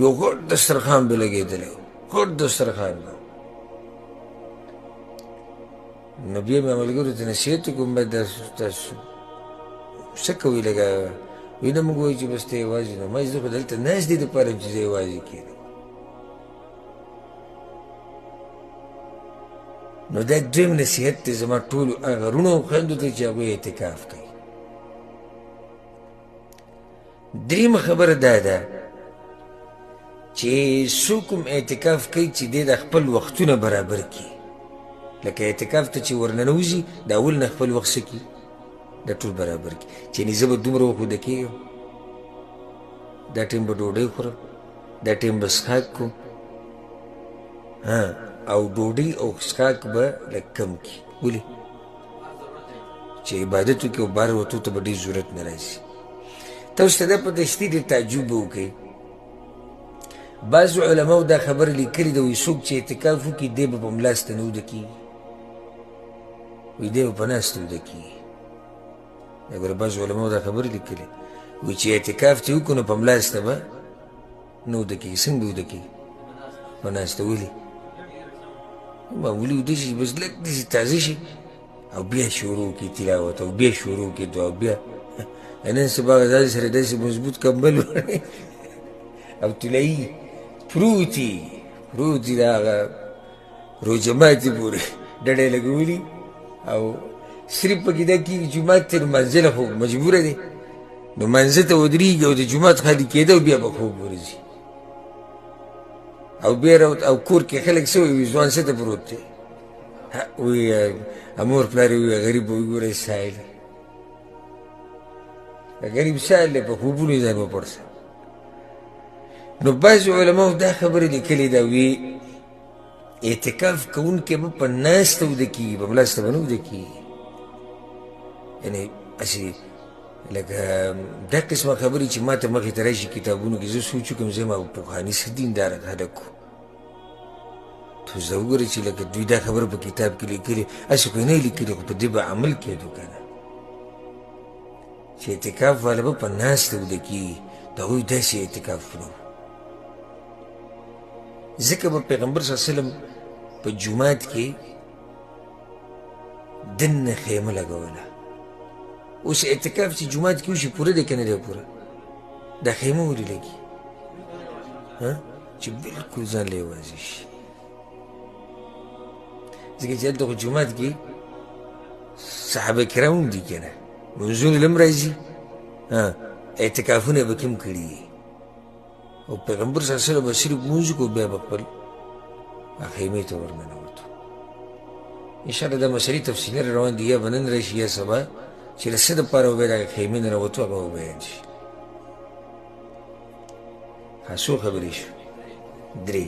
یو غټ دسترخوان به لګېدلی و، غټ دسترخوان به. نو بیا مې ملګرو ته نصیحت وکړم، باید تاسو څه کوئ؟ لږه وایي نه موږ وایو چې بس ته یوازې، نو ما زه خو دلته ناست دې دپاره یم چې زه یوازې کښېنم. نو دا دویم نصیحت دی زما ټولو هغه وروڼو او خویندو ته چې هغوی اعتکاف کوي. درېیمه خبره دا ده چې څوک هم اعتکاف کوي چې دی د خپل وختونه برابر کړي، لکه اعتکاف ته چې ورننوځي د اول نه خپل وخت څه کړي، دا ټول برابر کړي، چې یعنې زه به دومره وخت ویده کېږم، دا ټایم به ډوډۍ خورم، دا ټایم به څښاک کوم، او ډوډۍ او څښاک به لږ کم کړي. ولې؟ چې عبادت وکړي او بهر وتو ته به ډېر ضرورت نه راځي. تاسو ته دا پته شته، ډېر تعجب به وکړئ، بعضو علماو دا خبره لیکلې ده، وایي څوک چې اعتکاف وکړي دی به په ملاسته نه وده کېږي، وایي دی به په ناسته وده کېږي. دا ګوره بعضو علماو دا خبره لیکلې، وایي چې اعتکاف چې وکړو نو په ملاسته به نه وده کېږي. څنګه به وده کېږي؟ په ناسته. ولې؟ معمولي وده شي، بس لږ داسې تازه شي او بیا شروع کړي تلاوت، او بیا شروع کړي دعا، بیا نن سبا ځان سره داسې مضبوط کمبل او طلایي پروت وي، پروت وي د هغه روژه ماتي پورې ډډه یې لګولي او صرف پکې دا کېږي جومات ته لمانځه له خو مجبوره دی، نو مانځه ته ودرېږي او د جومات خالي کېده او بیا به خوب ورځي. او بیا او کور کې خلک څه وایي، ځوان څه ته پروت دی؟ وایي مور پلار یې وایي غریب به وګورئ سایل غریب سایل دی، په خوبونو یې ځان وپړسه. نو بعضې علماو دا خبره لیکلې ده، وي اعتکاف کوونکی به په ناسته وده کېږي، په ملاسته به نه وده کېږي. یعنې هسې لکه دا قسمه خبرې چې ما ته مخې ته راشي کتابونو کې، زه سوچ وکړم زه ما پخواني څه دینداره خلک وو. ته زه وګوره چې لکه دوی دا خبره په کتاب کې لیکلې، هسې خو یې نه لیکلې، خو په دې به عمل کېدو که نه، چې اعتکاف والا به په ناسته وده کېږي. د هغوی داسې اعتکاف نه و، ځکه به پیغمبر صلی الله علیه وسلم په جومات کې دننه خیمه لګوله. اوس اعتکاف چې جومات کې وشي پوره دی که نه دی پوره؟ دا خیمه ولې لګي؟ چې بلکل ځان له یوازې شي، ځکه چې هلته خو جومات کې صحابه کرام هم دي که نه، لمونځونه له هم راځي، اعتکافونه به کې هم کړي. او پیغمبر صلی الله علیه وسلم به صرف لمونځ وکړو، بیا به خپل خیمې ته ورننوتو. انشاءالله دا مسئلې تفصیلي روان دي، یا به نن راشي یا سبا، چې د څه دپاره به بیا د هغې خیمې نه راوتو هغه به بیان شي. ها څو خبرې شو؟ درې.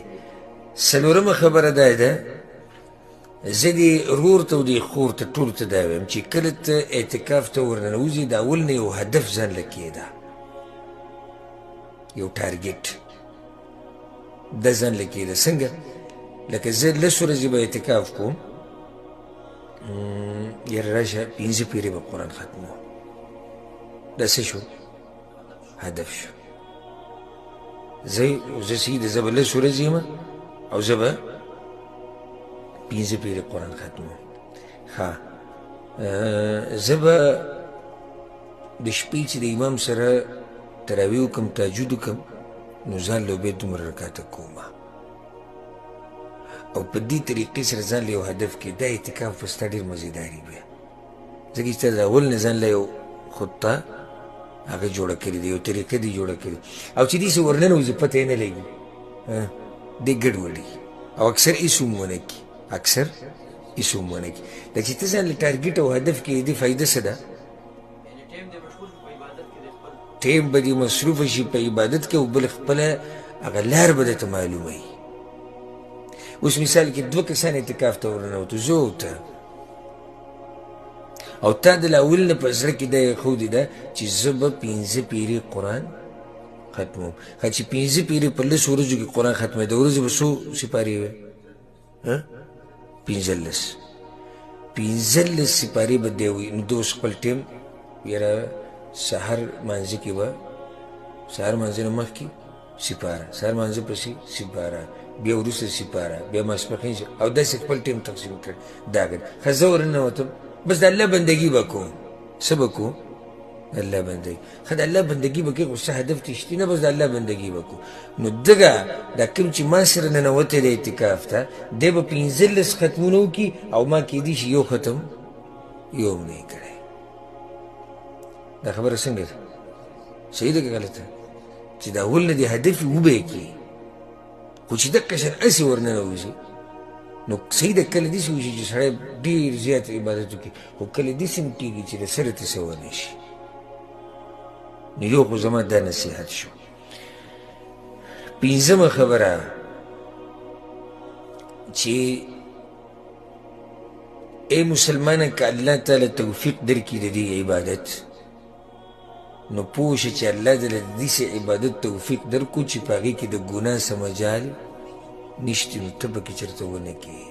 څلورمه خبره دا ده، زه دې ورور ته او دې خور ته ټولو ته دا وایم چې کله ته اعتکاف ته ورننوځې، د اول نه یو هدف ځان له کېده، یو ټارګټ دا ځان له کېده. څنګه؟ لکه زه لس ورځې به اعتکاف کوم، یاره راشه 5 پیرې به قرآن ختموم. دا څه شو؟ هدف شو. زه صحیح ده، زه به لس ورځې یم او زه به 5 پیرې قرآن ختموم. ښه، زه به د شپې چې د امام سره تراویح وکړم، تهجد وکړم، نو ځان له به دومره رکاته کومه. او په دې طریقې سره ځان له یو هدف کې دا اعتکاف به ستا ډېر مزیدار وي بیا، ځکه چې ته د اول نه ځان له یو خطه هغه جوړه کړې ده، یو طریقه دې جوړه کړې، او چې داسې ورننوځي پته یې نه لګي، دې ګډوډي او اکثر هېڅ هم ونه کړي، اکثر هېڅ هم ونه کړي. دا چې ته ځان له ټارګټ او هدف کې دې فایده څه ده؟ ټیم به دې مصروف شي په عبادت کې، او بل خپله هغه لار به درته معلومه وي. اوس مثال کې دوه کسان اعتکاف ته ورننوتو، زه او ته، او تا د اول نه په زړه کې دا ایښودې ده چې زه به 5 پیرې قرآن ختموم. ښه، چې 5 پیرې په لسو ورځو کې قرآن ختموي، د ورځې به څو سپارې وي؟ 15. 15 سپارې به دی وي. نو ده اوس خپل ټیم یاره سهار مانځه کې به سهار مانځه نه مخکې سپاره، سهار مانځه پسې سپاره، بیا وروسته سپاره، بیا ماسپښین، او داسې خپل ټیم تقسیم کړ. دا کړ. ښه، زه ورننوتم، بس د الله بندګي به کوم. څه به کوم؟ د الله بندګي. ښه، د الله بندګي به کوې، خو څه هدف ته شتي نه، بس د الله بندګي به کوم. نو دغه دا کوم چې ما سره ننوتی دی اعتکاف ته، دی به 15 ختمونه وکړي، او ما کېدای شي یو ختم یو هم نه یې کړی. دا خبره څنګه ده؟ صحیح ده که غلطه؟ چې د اول نه دې هدف یې وبه یې کړي، خو چې دقه شان هسې ورننوځي نو صحیح ده. کله داسې وشي چې سړی ډېر زیات عبادت وکړي، خو کله داسې هم کېږي چې د سره ته څه ونه شي. نو یو خو زما دا نصیحت شو. پنځمه خبره چې ای مسلمانه، که الله تعالی توفیق درکړي د دې عبادت، نو پوه شه چې الله دې له داسې عبادت توفیق درکړو چې په هغې کې د ګناه څه مجال نشته، نو ته پکې چېرته ونه کړې،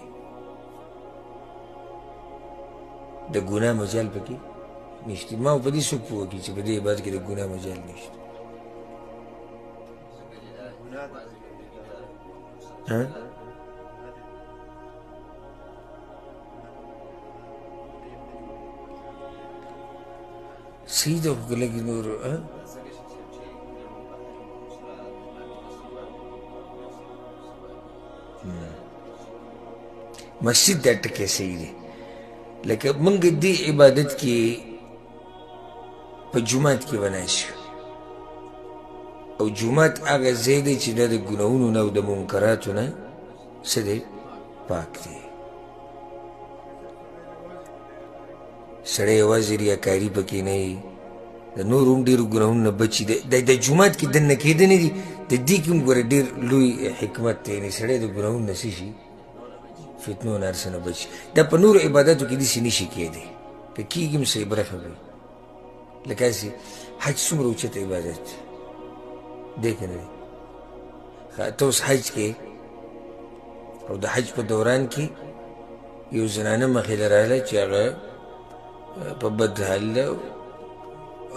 د ګناه مجال پکې نشته. ما په دې څوک پوه کړي چې په دې عبادت کې د ګناه مجال نشته؟ ها؟ صحیح ده، خو که لږ نور مسجد دا ټکی صحیح دی. لکه موږ دې عبادت کې په جومات کې به ناست یو، او جومات هغه ځای دی چې دا د ګناهونو نه او د منکراتو نه څه دی؟ پاک دی. سړی یوازې ریاکاري پکې نه وي، د نورو هم ډېرو ګناهونو نه بچي. د جومات کې دننه کېده نه دي، د دې کې هم ګوره ډېر لوی حکمت دی، یعنې سړی د ګناهونو نه څه شي؟ فتنو نه هر څه نه بچي. دا په نورو عباداتو کې داسې نه شي کېدی، که کېږي هم څه برخه به وي. لکه هسې حج څومره اوچت عبادت دی، دی که نه دی؟ ته اوس حج کې او د حج په دوران کې یو زنانه مخې له راغله چې هغه په بد حال ده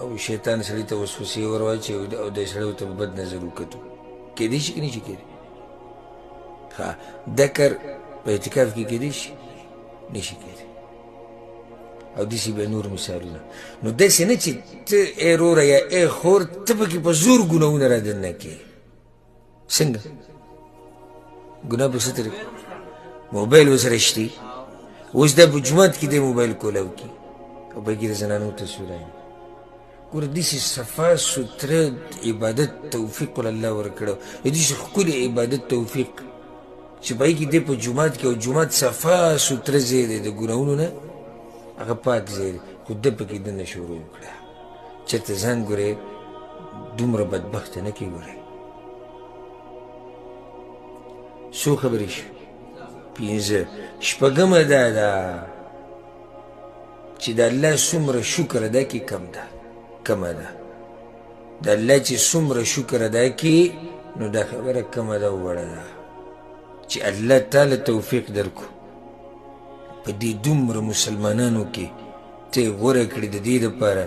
او شیطان سړي ته وسوسې ور واچوي او د سړي ورته په بد نظر وکتو، کېدی شي که نه شي کېدی؟ ښه، دا کار په اعتکاف کې کېدی شي؟ نه شي کېدی. او داسې بیا نور مثالونه. نو داسې نه چې ته ای وروره یا ای خور ته پکې په زور ګناهونه را دننه کړې. څنګه ګناه په څه طریقه؟ موبایل ورسره شتي، اوس دا په جومات کې دی موبایل کولاو کي او پکې د زنانو تصویرونه. ګوره داسې صفا سوتره عبادت توفیق ول الله ورکړی، داسې ښکلي عبادت توفیق چې په هغې کې دی په جومات کې، او جومات صفا سوتره ځای دی، د ګناهونو نه هغه پاک ځای دی، خو ده پکې دننه شروع وکړه. چېرته ځان ګورې دومره بدبخته نه کړې. ګورې څو خبرې شوې؟ پنځه. شپږمه دا ده چې د الله څومره شکر ادا کړي کم ده، کمه ده. د الله چې څومره شکر ادا کړي نو دا خبره کمه ده او وړه ده چې الله تعالی توفیق درکو په دې دومره مسلمانانو کې ته یې غوره کړې د دې دپاره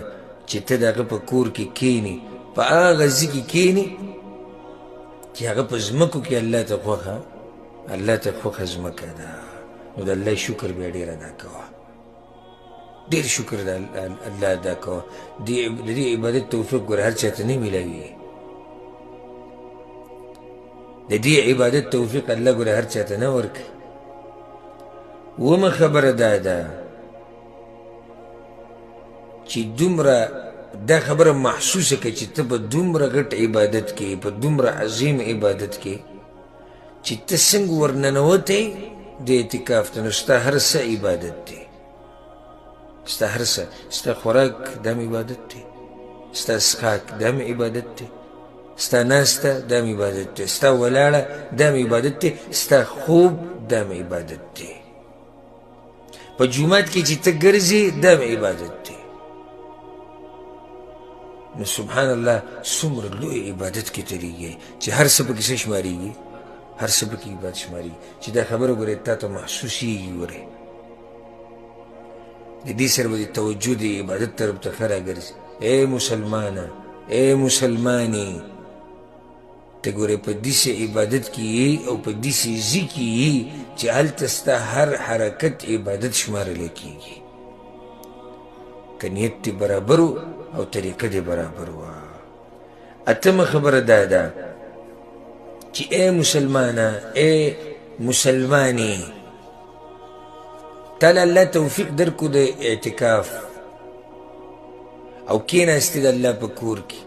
چې ته د هغه په کور کې کښېنې، په هغه ځای کې کښېنې چې هغه په ځمکو کې الله ته خوښه، الله ته خوښه ځمکه ده. نو د الله شکر بیا ډېر ادا کوه، ډېر شکر د الله ادا کوه. د دې عبادت توفیق ګوره هر چا ته نه میلاویږي، د دې عبادت توفیق الله ګوره هر چا ته نه ورکوي. اوومه خبره دا ده چې دومره دا خبره محسوسه کړه چې ته په دومره غټ عبادت کې، په دومره عظیم عبادت کې چې ته څنګه ورننوتی د اعتکاف ته، نو ستا هر څه عبادت دی، ستا هر څه، ستا خوراک دا هم عبادت دی، ستا څښاک دا هم عبادت دی، ستا ناسته دا هم عبادت دی، ستا ولاړه دا هم عبادت دی، ستا خوب دا هم عبادت دی، په جومات کې چې ته ګرځې دا هم عبادت دی. نو سبحان الله څومره لوی عبادت کې تېرېږي چې هر څه پکې څه شمارېږي، هر څه پکې عبادت شمارېږي. چې دا خبره ګورې تا ته محسوسېږي، ګورې د دې سره به د توجه د عبادت طرف ته ښه راګرځي. ای مسلمانه، ای مسلمانې، ته ګورې په داسې عبادت کې یې او په داسې ځای کې یې چې هلته ستا هر حرکت عبادت شمارلی کېږي، که نیت دې برابر او طریقه دې برابر وه. اتمه خبره دا ده چې ای مسلمانه، ای مسلمانې، تا له الله توفیق درکړو د اعتکاف او کېناستې د الله په کور کې،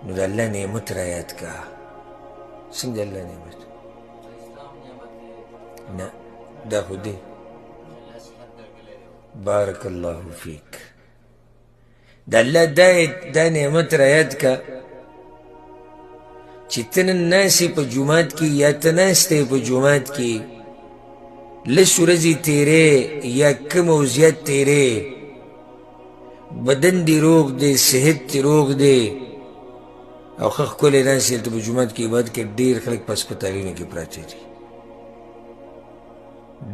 نو د الله نعمت را یاد که. څنګه د الله نعمت؟ نه دا خو دی. بارک الله فیک. د الله دا نعمت را یاد که چې ته نن ناست یې په جومات کې یا ته ناسته یې په جومات کې، لس ورځې تېرې یا کم او زیات تېرې، بدن دې روغ دی، صحت دې روغ دی او ښه ښکلی ناست یې، هلته په جومات کې عبادت کوې. ډېر خلک په هسپتالونو کې پراته دي،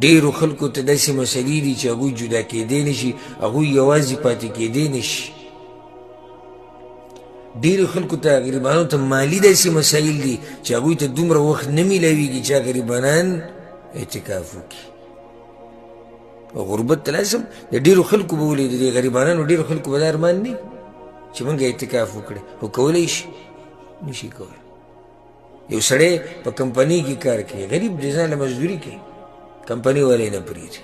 ډېرو خلکو ته داسې مسلې دي چې هغوی جدا کېدی نه شي، هغوی یوازې پاتې کېدی نه شي. ډېرو خلکو ته غریبانو ته مالي داسې مسایل دي چې هغوی ته دومره وخت نه میلاویږي چې غریبانان اعتکاف وکړي. او غربت ته لازم د ډېرو خلکو به ولید، د غریبانانو ډېرو خلکو به دا ارمان نه چې موږ اعتکاف وکړي، خو کولی شي؟ نه شي کولی. یو سړی په کمپنۍ کې کار کوي، غریب دی، ځان له مزدوري کوي، کمپنۍ والا یې نه پرېږدي.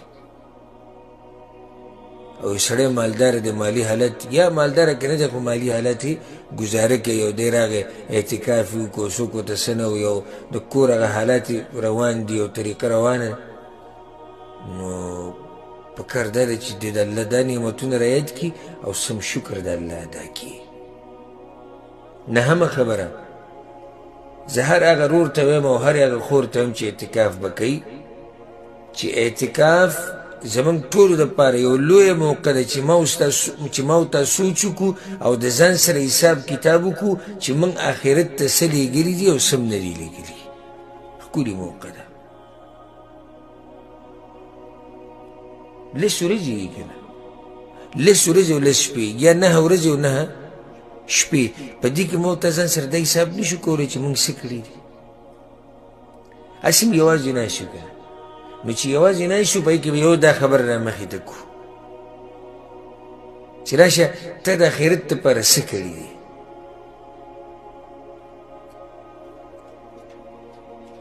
او یو سړی مالدار دی، مالي حالت یا مالدار که نه دی خو مالي حالت یې ګزاره کوي، او دی راغی اعتکاف یې وکړو، څوک ورته څه نه وایي، او د کور هغه حالات یې روان دي او طریقه روانه ده، نو پکار دا دی چې دی د الله دا نعمتونه رعایت کړي او سم شکر د الله ادا کړي. نهمه خبره، زه هر هغه ورور ته وایم او هر هغه خور ته وایم چې اعتکاف به کوي، چې اعتکاف زموږ ټولو دپاره یو لویه موقع ده چې ما او تا سوچ وکړو او د ځان سره حساب کتاب وکړو چې موږ آخرت ته څه لېږلي دي او څه هم نه دي لېږلي. ښکلې موقع ده. لس ورځې دي که نه، لس ورځې او لس شپې، یا نهه ورځې او نهه شپې، په دې کې موږ ته ځان سره دا حساب نه شو کولی چې موږ څه کړي دي. هسې هم یوازې ناست یو که نه، نو چې یوازې ناست شو په هغې کې به یو دا خبره را مخې ته کړو چې راشه ته د آخرت لپاره څه کړي دي،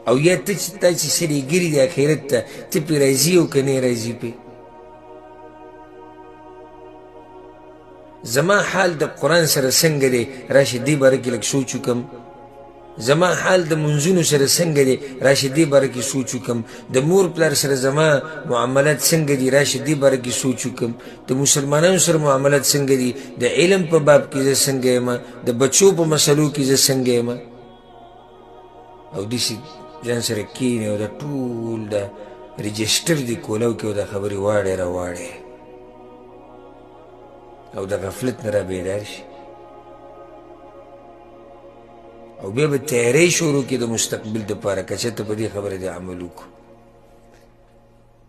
او یا ته چې تا چې څه لېږلي دي آخرت ته، ته پرې راضي او که نه راضي پرې. زما حال د قرآن سره څنګه دی، راشه دې باره کې لږ سوچ وکړم. زما حال د منځونو سره څنګه دی، راشه دې باره کې سوچ وکړم. د مور پلار سره زما معاملات څنګه دي، راشه دې باره کې سوچ وکړم. د مسلمانانو سره معاملات څنګه دي، د علم په باب کې زه څنګه یم، د بچو په مسلو کې زه څنګه یم. او داسې ځان سره کښېنې او دا ټول د رجسټر دې کولاو کې او دا خبرې واړې راواړې او د غفلت نه را بیدار شي، او بیا به تیاری شروع کړي د مستقبل دپاره. که چېرته په دې خبره دې عمل وکړو،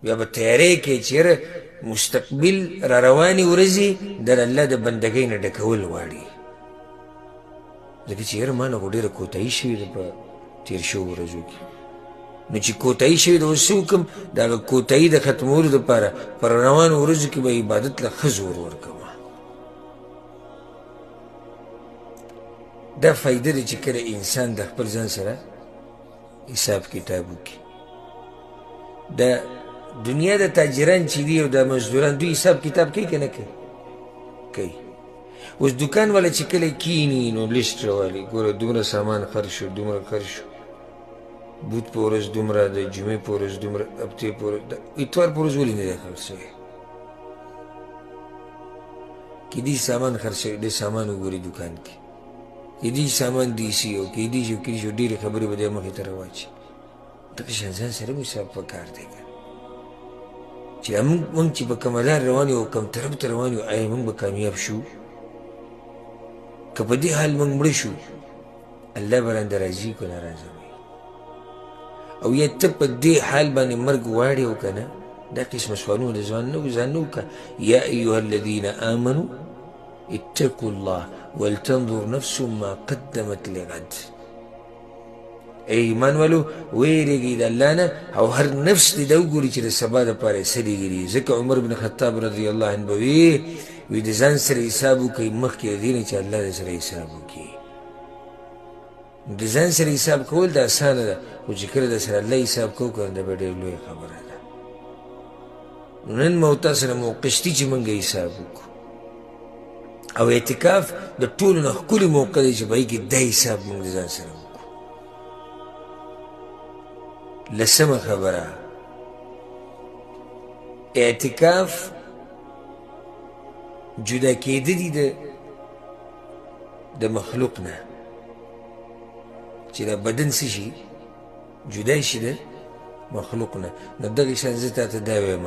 بیا به تیاری کوي چې یاره مستقبل را روانې ورځې د الله د بندګۍ نه ډکول غواړي، ځکه چې یاره ما نه خو ډېره کوتاهي شوې ده په تېر شوو ورځو کې، نو چې کوتاهي شوې ده اوس څه وکړم؟ د هغه کوتاهي د ختمولو دپاره په روانو ورځو کې به عبادت له ښه زور ورکوم. دا فایده ده چې کله انسان د خپل ځان سره حساب کتاب وکړي. د دنیا د تاجران چې دي او د مزدوران، دوی حساب کتاب کوي که نه کوي؟ کوي. اوس دکان والا چې کله کیني نو لیست راوالي، ګوره دومره سامان خرڅ شو، دومره خرڅ شو، بوت په ورځ دومره، د جمعې په ورځ دومره، هفتې په ورځ، د اتوار په ورځ ولې نه دی خرڅ شوی؟ کیدای شي سامان خرڅ شوی، د سامان وګوري دکان کې، کیدای شي سامان دیسي او کیدای شي کیدای شي ډېرې خبرې به دی مخې ته راواچوي. دغه شان ځان سره هم حساب پکار دی که چې موږ چې په کومه لار روان یو او کوم طرف ته روان یو، آیا موږ به کامیاب شو؟ که په دې حال موږ مړه شو، الله به رانده راضي که نه راضي وي؟ او یا ته په دې حال باندې مرګ غواړې او که نه؟ دا قسمه سوالونه د ځان نه ځان نه وکړه. یا ایها الذین آمنو اتقوا الله ولتنظر نفس ما قدمت لغد. ای ایمان والو، ویرېږئ د الله نه او هر نفس دې دا وګوري چې د سبا دپاره یې څه لېږلي. ځکه عمر بن خطاب رضی الله عنه به وي د ځان سره حساب وکړئ مخکې له دې نه چې الله د سره حساب وکړي. د ځان سره حساب کول دا اسانه ده، خو چې کله د سره الله حساب کوو که نه، دا به ډېره لویه خبره ده. نن مو تاسو سره موقع شته چې موږ حساب وکړو، او اعتکاف د ټولو نه ښکلې موقع دی چې په هغې کې دا حساب موږ د ځان سره وکړو. لسمه خبره، اعتکاف جدا کېده دي د مخلوق نه، چې دا بدن څه شي جدا شي د مخلوق نه. نو دغه شان زه تا ته دا وایم،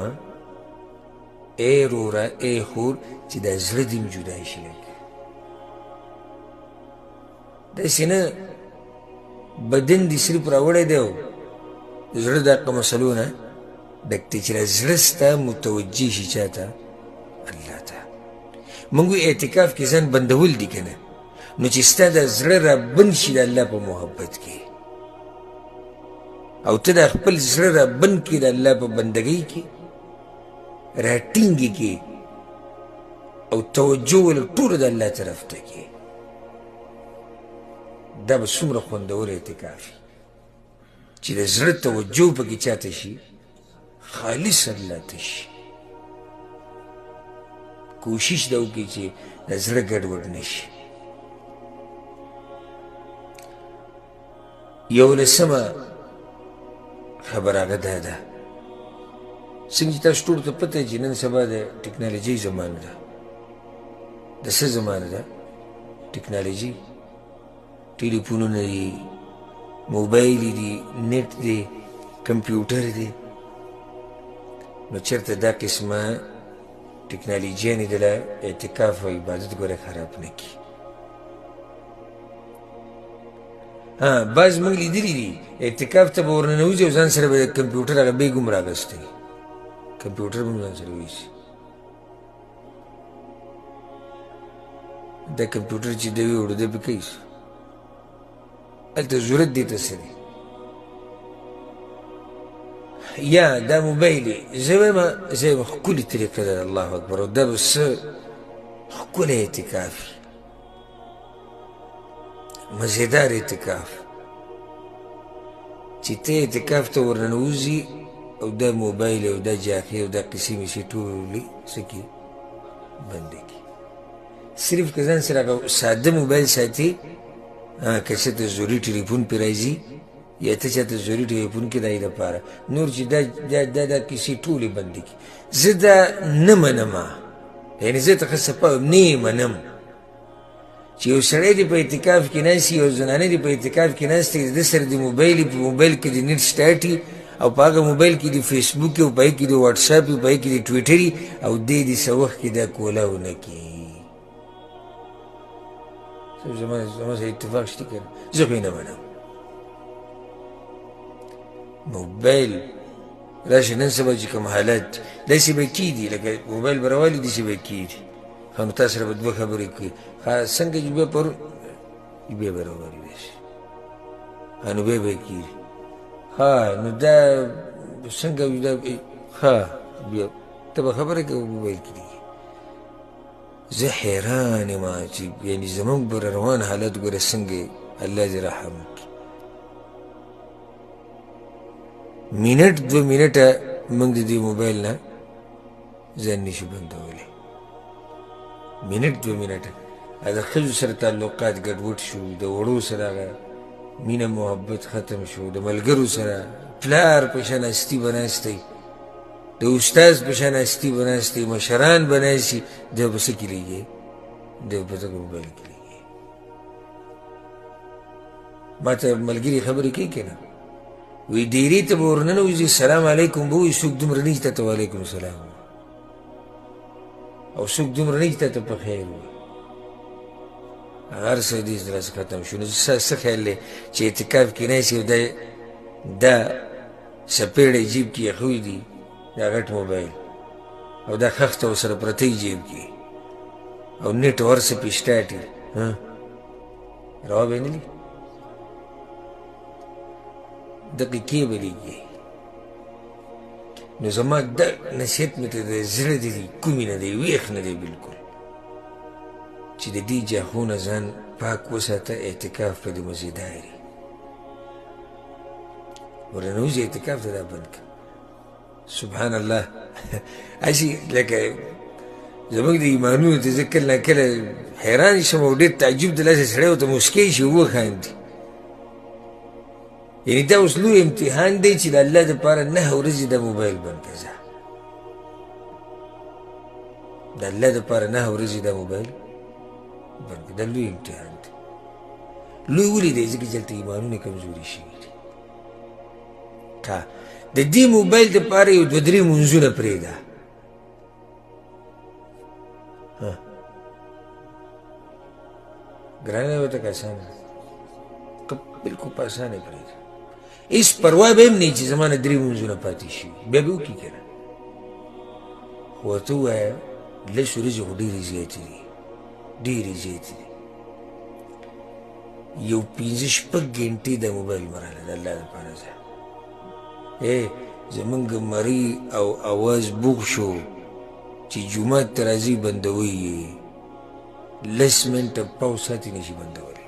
ای روره ای خور، چې دا زړه دې هم جدا شي. لږ داسې نه بدن دې صرف راوړی دی او زړه د هغه مسلو نه ډک دی، چې دا زړه ستا متوجه شي چا ته؟ الله ته. موږ وایو اعتکاف کې ځان بندول دي که نه، نو چې ستا دا زړه را بند شي د الله په محبت کې، او ته دا خپل زړه را بند کړې د الله په بندګۍ کې، راټینګې کې، او توجه ول ټوله د الله طرف ته کې، دا به څومره خوندور اعتکاف وي چې د زړه توجه پکې چاته شي؟ خالص الله ته شي. کوشش دا وکړي چې د زړه ګډوډ نه شي. یولسمه خبره هغه دا ده، څنګه چې تاسو ټولو ته پته چې نن سبا د ټکنالوژۍ زمانه ده. د څه زمانه ده؟ ټکنالوژي، ټلیفونونه دي، موبایل دي، نت دی، کمپیوټر دی. نو چېرته دا قسمه ټکنالوژیانې دله اعتکاف او عبادت ګوره خراب نه کړي. ها، بعض موږ لیدلي دي اعتکاف ته به ورننوځي او ځان سره به د کمپیوټر هغه بیګ هم راغستی، کمپیوټر به هم ځان سره ویسي. دا کمپیوټر چې دی وړو دی پې کوي، هلته ضرورت دې ته څه دی؟ یا دا موبایل یې، زه وایم زه وایم ښکلې طریقه ده، الله اکبر، او دا به څه ښکلی اعتکاف وي، مزیدار اعتکاف، چې ته اعتکاف ته ورننوځي او دا موبایل او دا جاخې او دا قصې مشې ټولې څه کړي؟ بندې کړي. صرف که ځان سره هغه ساده موبایل ساتي، که څه ته ضروري ټلیفون پرې راځي یا ته چاته ضروري ټلیفون کې د هغې دپاره نور چې دا دا دا دا کیسې ټولې بندې کړي. زه دا نه منم، یعنې زه ته ښه صفا وایم، نه یې منم چې یو سړی دې په اعتکاف کې ناست وي، یو زنانه دې په اعتکاف کې ناست وي، د ده سره دې موبایل وي، په موبایل کې دې نېټ سټارټ وي او په هغه موبایل کې دې فیسبوک وي او په هغې کې دې واټساپ وي، په هغې کې دې ټویټر وي او دی دې څه وخت کې دا کولاو نه کړي. زما سره اتفاق شته که نه؟ زه خو یې نه منم. موبایل راشه نن سبا چې کوم حالت داسې به کېږي، لکه موبایل به راوالي داسې به کېږي. ښه، نو تا سره به دوه خبرې کوي، ښه څنګه چې بیا پرون بیا به راوالي داسې، ښه نو بیا به کېږي، ښه نو دا څنګه دا ښه بیا ته به خبره کوې موبایل کې دی. زه حیران یم چې یعنې زموږ پر روان حالت ګوره څنګه، الله دې رحم وکړي. منټ دوه منټه موږ د دې موبایل نه ځان نشو بندولی، منټ دوه منټه. د ښځو سره تعلقات ګډوډ شو، د وړو سره هغه مینه محبت ختم شو، د ملګرو سره پلار په شان هستي به ناستی، د استاد په شان هستي به ناستی، مشران به ناستي، دی په څه کې لګي؟ دی په دغه موبایل کې لګي. ما ته ملګري خبرې کوي که نه، وایي ډېرې ته به ورننوځي، سلام علیکم به ووایي، څوک دومره نه چې تا ته وعلیکم سلام ووایي، او څوک دومره نه چې تا ته په خیر ووایي. هغه هر څه دې زړه ختم شو. نو ستا څه خیال دی چې اعتکاف کې ناست یې او دا څپېړی جیب کې ایښوی دي، دا غټ موبایل او دا خښته ورسره پرته وي جیب کې او نېټ او هر څه پرې سټارټ وي، روا به یې نه لي؟ دقیقې به لګي. نو زما دا نصیحت مې ته د زړه د دې کومې نه دی، ویښ نه دی بلکل، چې د دې جاخو نه ځان پاک وساته. اعتکاف په دې مزیدار وي، ورننوځي اعتکاف ته دا بند کړه. سبحان الله، هسې لکه زموږ د ایمانونو ته زه کله کله حیران شم او ډېر تعجب د لاسه سړی ورته موسکی شي وخاندي. یعنې دا اوس لوی امتحان دی چې د الله دپاره نهه ورځې دا موبایل بند کړه. ځه، د الله دپاره نهه ورځې دا موبایل بند کړه، دا لوی امتحان دی. لوی ولې دی؟ ځکه چې هلته ایمانونه کمزوري شوي دي. د دې موبایل دپاره یو دوه درې مونځونه پرېږده. ګرانه ورته که اسانه؟ بالکل په اسانه پرېږده، هېڅ پروا به هم نه چې زما نه درې مونځونه پاتې شي، بیا به وکړي که نه. خو ورته ووایه لس ورځې خو ډېرې زیاتې دي، ډېرې زیاتې دي. یو پنځه شپږ ګنټې د موبایل مه راله، د الله دپاره ځه. زمونږ مرۍ او اواز بوغ شو چې جومات ته راځي بندوي یې، لس منټه پاو ساتي نشي بندولی.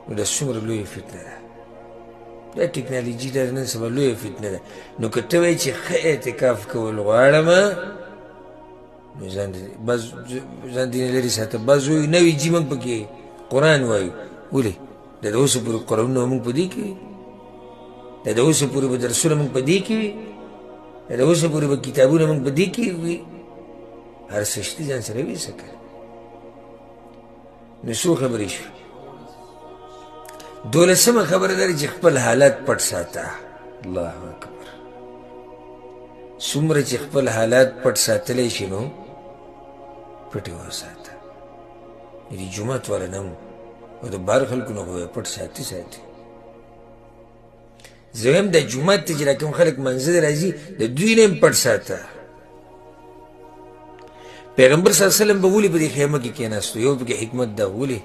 نو دا څومره لویه فتنه ده، دا ټکنالوژي دا نن سبا لویه فتنه ده. نو که ته وایې چې ښه اعتکاف کول غواړم، نو ځان بعض ځان دې نه لرې ساته. بعض وایي نه وي جي موږ پکې قرآن وایو. ولې؟ دا د اوسه پورې قرآنونه موږ په دې کې وي، دا د اوسه پورې به درسونه موږ په دې کې وي، دا د اوسه پورې به کتابونه موږ په دې کې وي. هر څه شته ځان سره وي څه که. نو څو خبرې شوې؟ دولسمه خبره دا ده چې خپل حالات پټ ساته. الله اکبر، څومره چې خپل حالات پټ ساتلی شي نو پټ یې وساته. د جومات والا نه او د بهر خلکو نه خو یې پټ ساتي ساتي. زه وایم د جومات ته چې دا کوم خلک منځه راځي د دوی نه هم پټ ساته. پیغمبر صلی الله علیه وسلم به ولې په دې خیمه کې کېناستو؟ یو پکې حکمت دا، ولې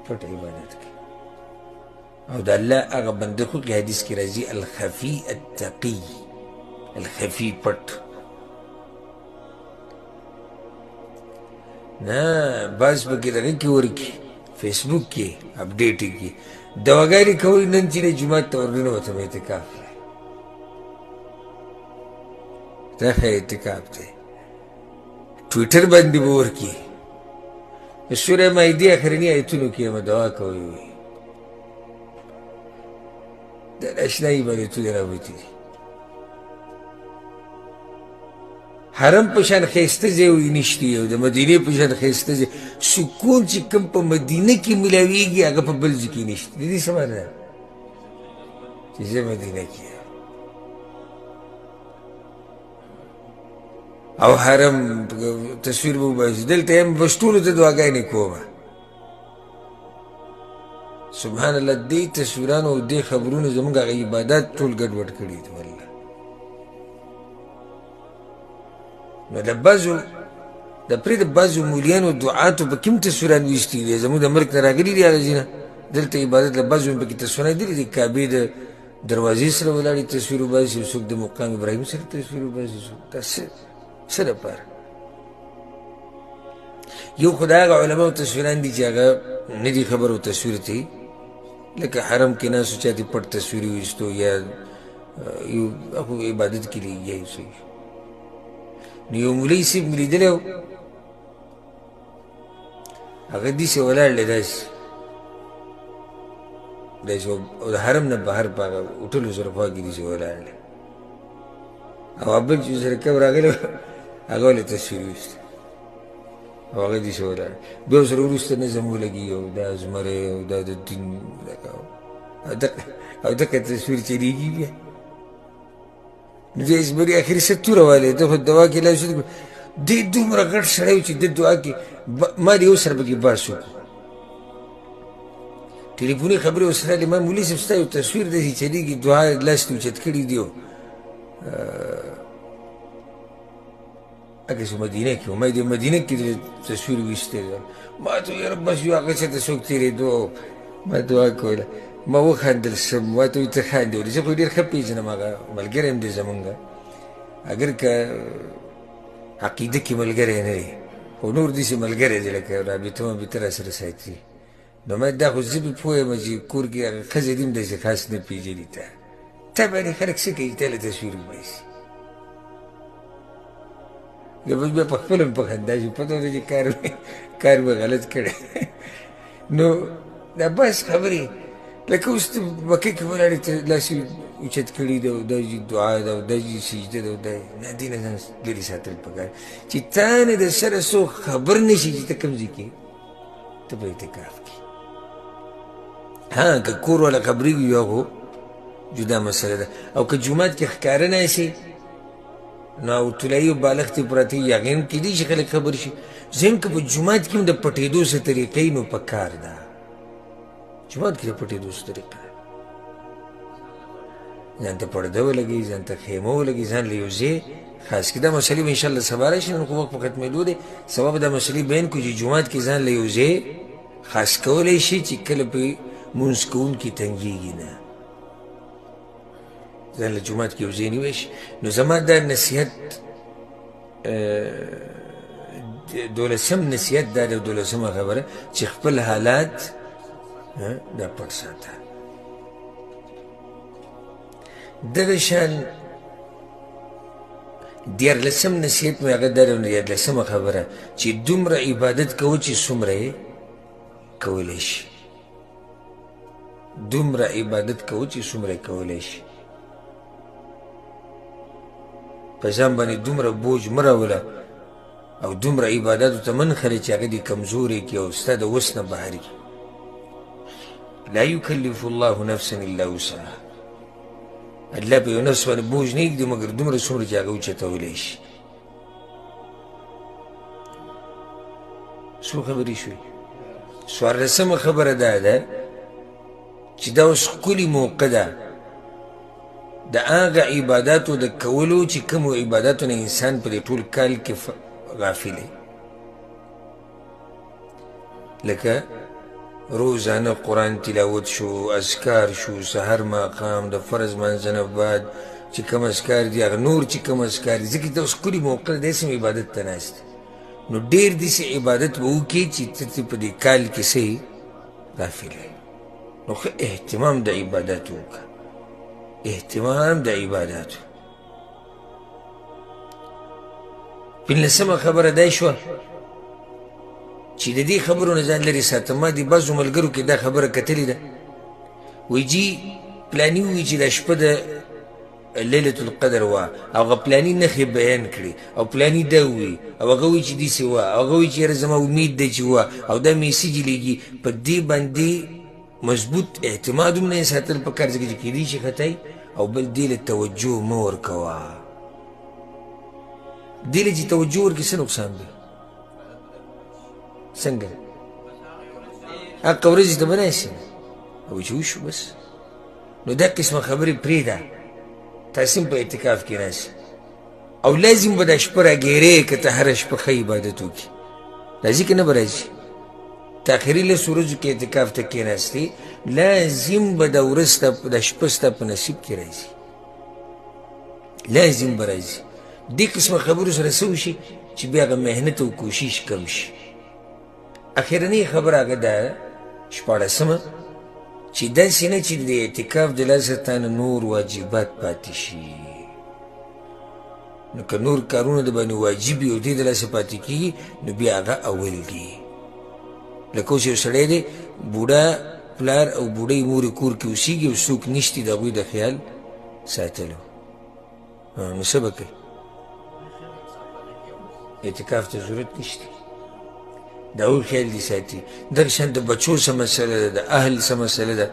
پټ عبادت کوي. او د الله هغه بنده خو کې حدیث کې راځي الخفي التقي، الخفي پټ نه، بعض پکې دغه کې ورکي فیسبوک کې اپډیټ کړي، دواګانې کوي. نن چې دی جومات ته ورننوتم اعتکاف دی، دا ښه اعتکاف دی. ټویټر باندې به ورکي، د سورې مائدې اخرني آیتونو کې به دعا کوي، د اشنایي عبادتونه راوتي دي. حرم په شان ښایسته ځای وي نشته، او د مدینې په شان ښایسته ځای، سکون چې کوم په مدینه کې ملاویږي هغه په بل ځای کې نشته. د دې څه معنی ده چې زه مدینه کې یم او حرم تصویر به وباسي، دلته یم بس ټولو ته دعاګانې کومه. سبحان الله، دې تصویرانو او دې خبرونو زموږ هغه عبادات ټول ګډوډ کړي دي والله. نو د بعضو د پرې د بعضو مولیانو دعاتو په کوم تصویران ویستي دي، زموږ د ملک نه راغلي دي هغه ځینه دلته عبادت له بعضو پکې تصویران دي، د کعبې د دروازې سره ولاړې تصویر وباسي، څوک د مقام ابراهیم سره تصویر وباسي، څوک دا څه لپاره؟ یو خو د هغه علماو تصویران دي چې هغه نه دي خبر او تصویر ته لکه حرم کې ناستو چا دې پټ تصویر ویستو یا یو خو عبادت کې لګیا یو څه. نو یو مولوي صاحب مې لیدلی و، هغه داسې ولاړ دی داسې داسې، او د حرم نه بهر په هغه هوټلو سره خوا کې داسې ولاړ دی، او بل چې سره کوم راغلی هغه ولې تصویر ویست او هغه داسې ولاړ. بیا ورسره وروسته نظم ولګي او دا زمری او دا د دین او دغه تصویر چلېږي. بیا نو دې زمري اخري څه توره والې ده خو دوا کې لاس دې دومره غټ سړی و چې د دعا کې ما دې یو سره پکې بحث وکړو، ټلیفوني خبرې ورسره لري. ما مولوي صاحب ستا یو تصویر داسې چلېږي، دعا لاس دې اوچت کړي دی هغه چې مدینه کې وم، ما دې مدینه کې تصویر ویستی دی. ما ته ویل بس یو هغه څه ته څوک تېرېدو، ما دعا کوله، ما وخندل سم، ما ته وایي ته خاندې ولې؟ زه خو ډېر ښه پېژنم، هغه ملګری هم دی زمونږ، اګر که عقیده کې ملګری نه دی خو نور داسې ملګری دی لکه رابطه مابطه راسره ساتي. نو ما دا خو زه پرې پوه یم چې کور کې هغه ښځه دې هم داسې خاص نه پېژني، ته تا باندې خلک څه کوي چې تا له تصویر وباسي؟ زه بس بیا په خپله هم په خندا شو، پته وه چې کار مې غلط کړی. نو دا بس خبرې لکه اوس ته مکه کې ولاړې، ته لاس یې اوچت کړي ده او دا چې دعا ده او دا چې سجده ده او دا نه، دې نه ځان لرې ساتل پکار چې تا نه د سره څوک خبر نه شي چې ته کوم ځای کې ته په اعتکاف کې. ها که کور والا خبرېږي بیا خو جدا مسله ده، او که جومات کې ښکاره نه شي نو او طلایي او بالښت یې پراته وي، هغې هم کېدای شي خلک خبر شي. زه هم که په جومات کې هم د پټېدو څه طریقه وي نو په کار ده، جومات کې د پټېدو څه طریقه ده، ځان ته پرده ولګوي، ځان ته خیمه ولګوي، ځان له یو ځای خاص کړي. دا مسلې به انشاءالله سبا راشي، نن خو وخت په ختمېدو دی. سبا به دا مسلې بیان کړو چې جومات کې ځان له یو ځای خاص کولی شي چې کله پرې لمونځ کوونکي تنګېږي نه، ځان له جومات کې یو ځای نیوی شي. نو زما دا نصیحت دولسم نصیحت دا دی، دولسمه خبره چې خپل حالات دا پټ ساته. دغه شان دیارلسم نصیحت مې هغه دا دی، دیارلسمه خبره چې دومره عبادت کوه چې څومره یې کولی شي، دومره عبادت کوه چې څومره یې کولی شي. په ځان باندې دومره بوج مه راوله او دومره عباداتو ته مه نښلې چې هغه دې کمزوری کړي او ستا د وس نه بهر کړي. لا یکلف الله نفسا الا وسعها، الله په یو نفس باندې بوج نه ږدي مګر دومره څومره چې هغه اوچتولی شي. څو خبرې شوې؟ څوارلسمه خبره دا ده چې دا اوس ښکلې موقع ده د هغه عباداتو د کولو چې کومو عباداتو نه انسان په دې ټول کال کې غافل دی، لکه روزانه قرآن تلاوت شو، اذکار شو، سحر ماښام د فرض لمانځه نه بعد چې کوم اذکار دي، هغه نور چې کوم اذکار دي، ځکه دا اوس ښکلې موقع ده، داسې هم عبادت ته ناست دی. نو ډېر داسې عبادت به وکړي چې ته په دې کال کې څه غافل یې. نو ښه اهتمام د عباداتو وکړه، اهتمام د عباداتو. پنځلسمه خبره دا شوه چې د دې خبرو نه ځان لرې ساته. ما د بعضو ملګرو کې دا خبره کتلې ده، وایي جي پلاني ووایي چې دا شپه د لیلة القدر وه، هغه پلاني نښې بیان کړې، او پلاني دا ووایي، او هغه وایي چې داسې وه، او هغه وایي چې یاره زما امید دی چې وه، او دا میسج لېږي. په دې باندې مضبوط اعتماد هم نه ساتل پکار، ځکه چې کېدای شي خطا وي. او بل دې له توجه مه ورکوه، دې له چې توجه ورکړي څه نقصان دی؟ څنګه هغه ورځې ته به ناست او چې وشو بس. نو دا قسمه خبرې پرېږده، تاسې هم په اعتکاف کې ناست او لازم به دا شپه راګیرې که ته هره شپه ښه عبادت وکړي. راځي که نه به راځي؟ ته اخري لسو ورځو کې اعتکاف ته کښېناستې، لازم به دا ورځ ستا دا شپه ستا په نصیب کې راځي، لازم به راځي. دې قسمه خبرو سره څه وشي چې بیا هغه محنت او کوشش کم شي. اخرنۍ خبره هغه ده شپاړسمه چې داسې نه چې د اعتکاف د لاسه تا نه نور واجبات پاتې شي. نو که نور کارونه د باندې واجب وي او دې د لاسه پاتې کېږي نو بیا هغه اول دي. لکه اوس یو سړی دی، بوډا پلار او بوډۍ مور یې کور کې اوسېږي او څوک نشتي د هغوی د خیال ساتلو، نو څه به کوي؟ اعتکاف ته ضرورت نشته، د هغوی خیال دې ساتي. دغه شان د بچو څه مسله ده، د اهل څه مسله ده،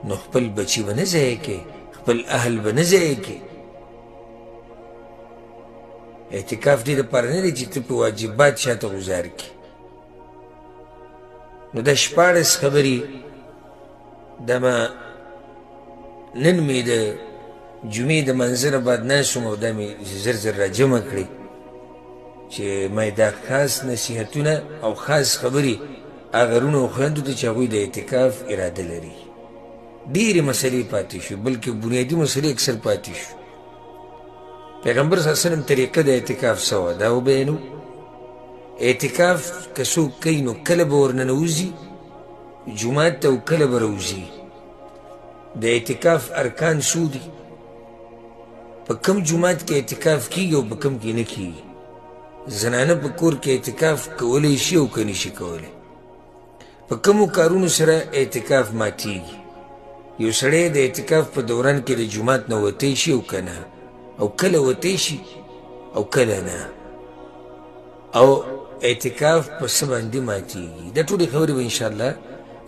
نو خپل بچي به نه ضایع کوي، خپل اهل به نه ضایع کوي. اعتکاف دې دپاره نه دی چې ته په واجبات شاته غوځار کړې. نو دا 16 خبرې دا ما نن مې د جمعې د منځه نه بعد ناست وم او دا مې زر زر راجمع کړې چې ما یې دا خاص نصیحتونه او خاص خبرې هغه وروڼو او خویندو ته چې هغوی د اعتکاف اراده لري. ډېرې مسلې پاتې شوې، بلکې بنیادي مسلې اکثر پاتې شوې. پیغمبر صلی الله علیه وسلم طریقه د اعتکاف څه وه دا وبیانو. اعتکاف که څوک کوي نو کله به ورننوځي جومات ته او کله به راوځي. د اعتکاف ارکان څو دي؟ په کوم جومات کې اعتکاف کیږي او په کوم کې نه کیږي؟ زنانه په کور کې اعتکاف کولی شي او که نشي کولی؟ په کومو کارونو سره اعتکاف ماتیږي؟ یو سړی د اعتکاف په دوران کې د جومات نه وتی شي او که نه، او کله وتی شي او کله نه، او اعتکاف په څه باندې ماتیږي؟ دا ټولې خبرې به انشاءالله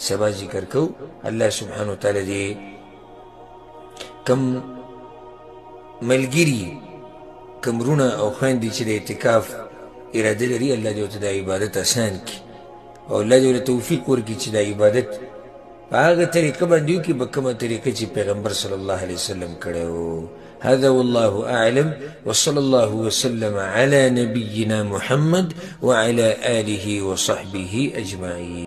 سبا ذکر کوو. الله سبحانه وتعالی دې کم ملګري، کم وروڼه او خویندې چې د اعتکاف اراده لري، الله دې ورته دا عبادت اسان کړي او الله دې ورته توفیق ورکړي چې دا عبادت په هغه طریقه باندې وکړي په کومه طریقه چې پیغمبر صلی الله علیه وسلم کړی و. هذا والله أعلم، وصلى الله وسلم على نبينا محمد وعلى آله وصحبه أجمعين.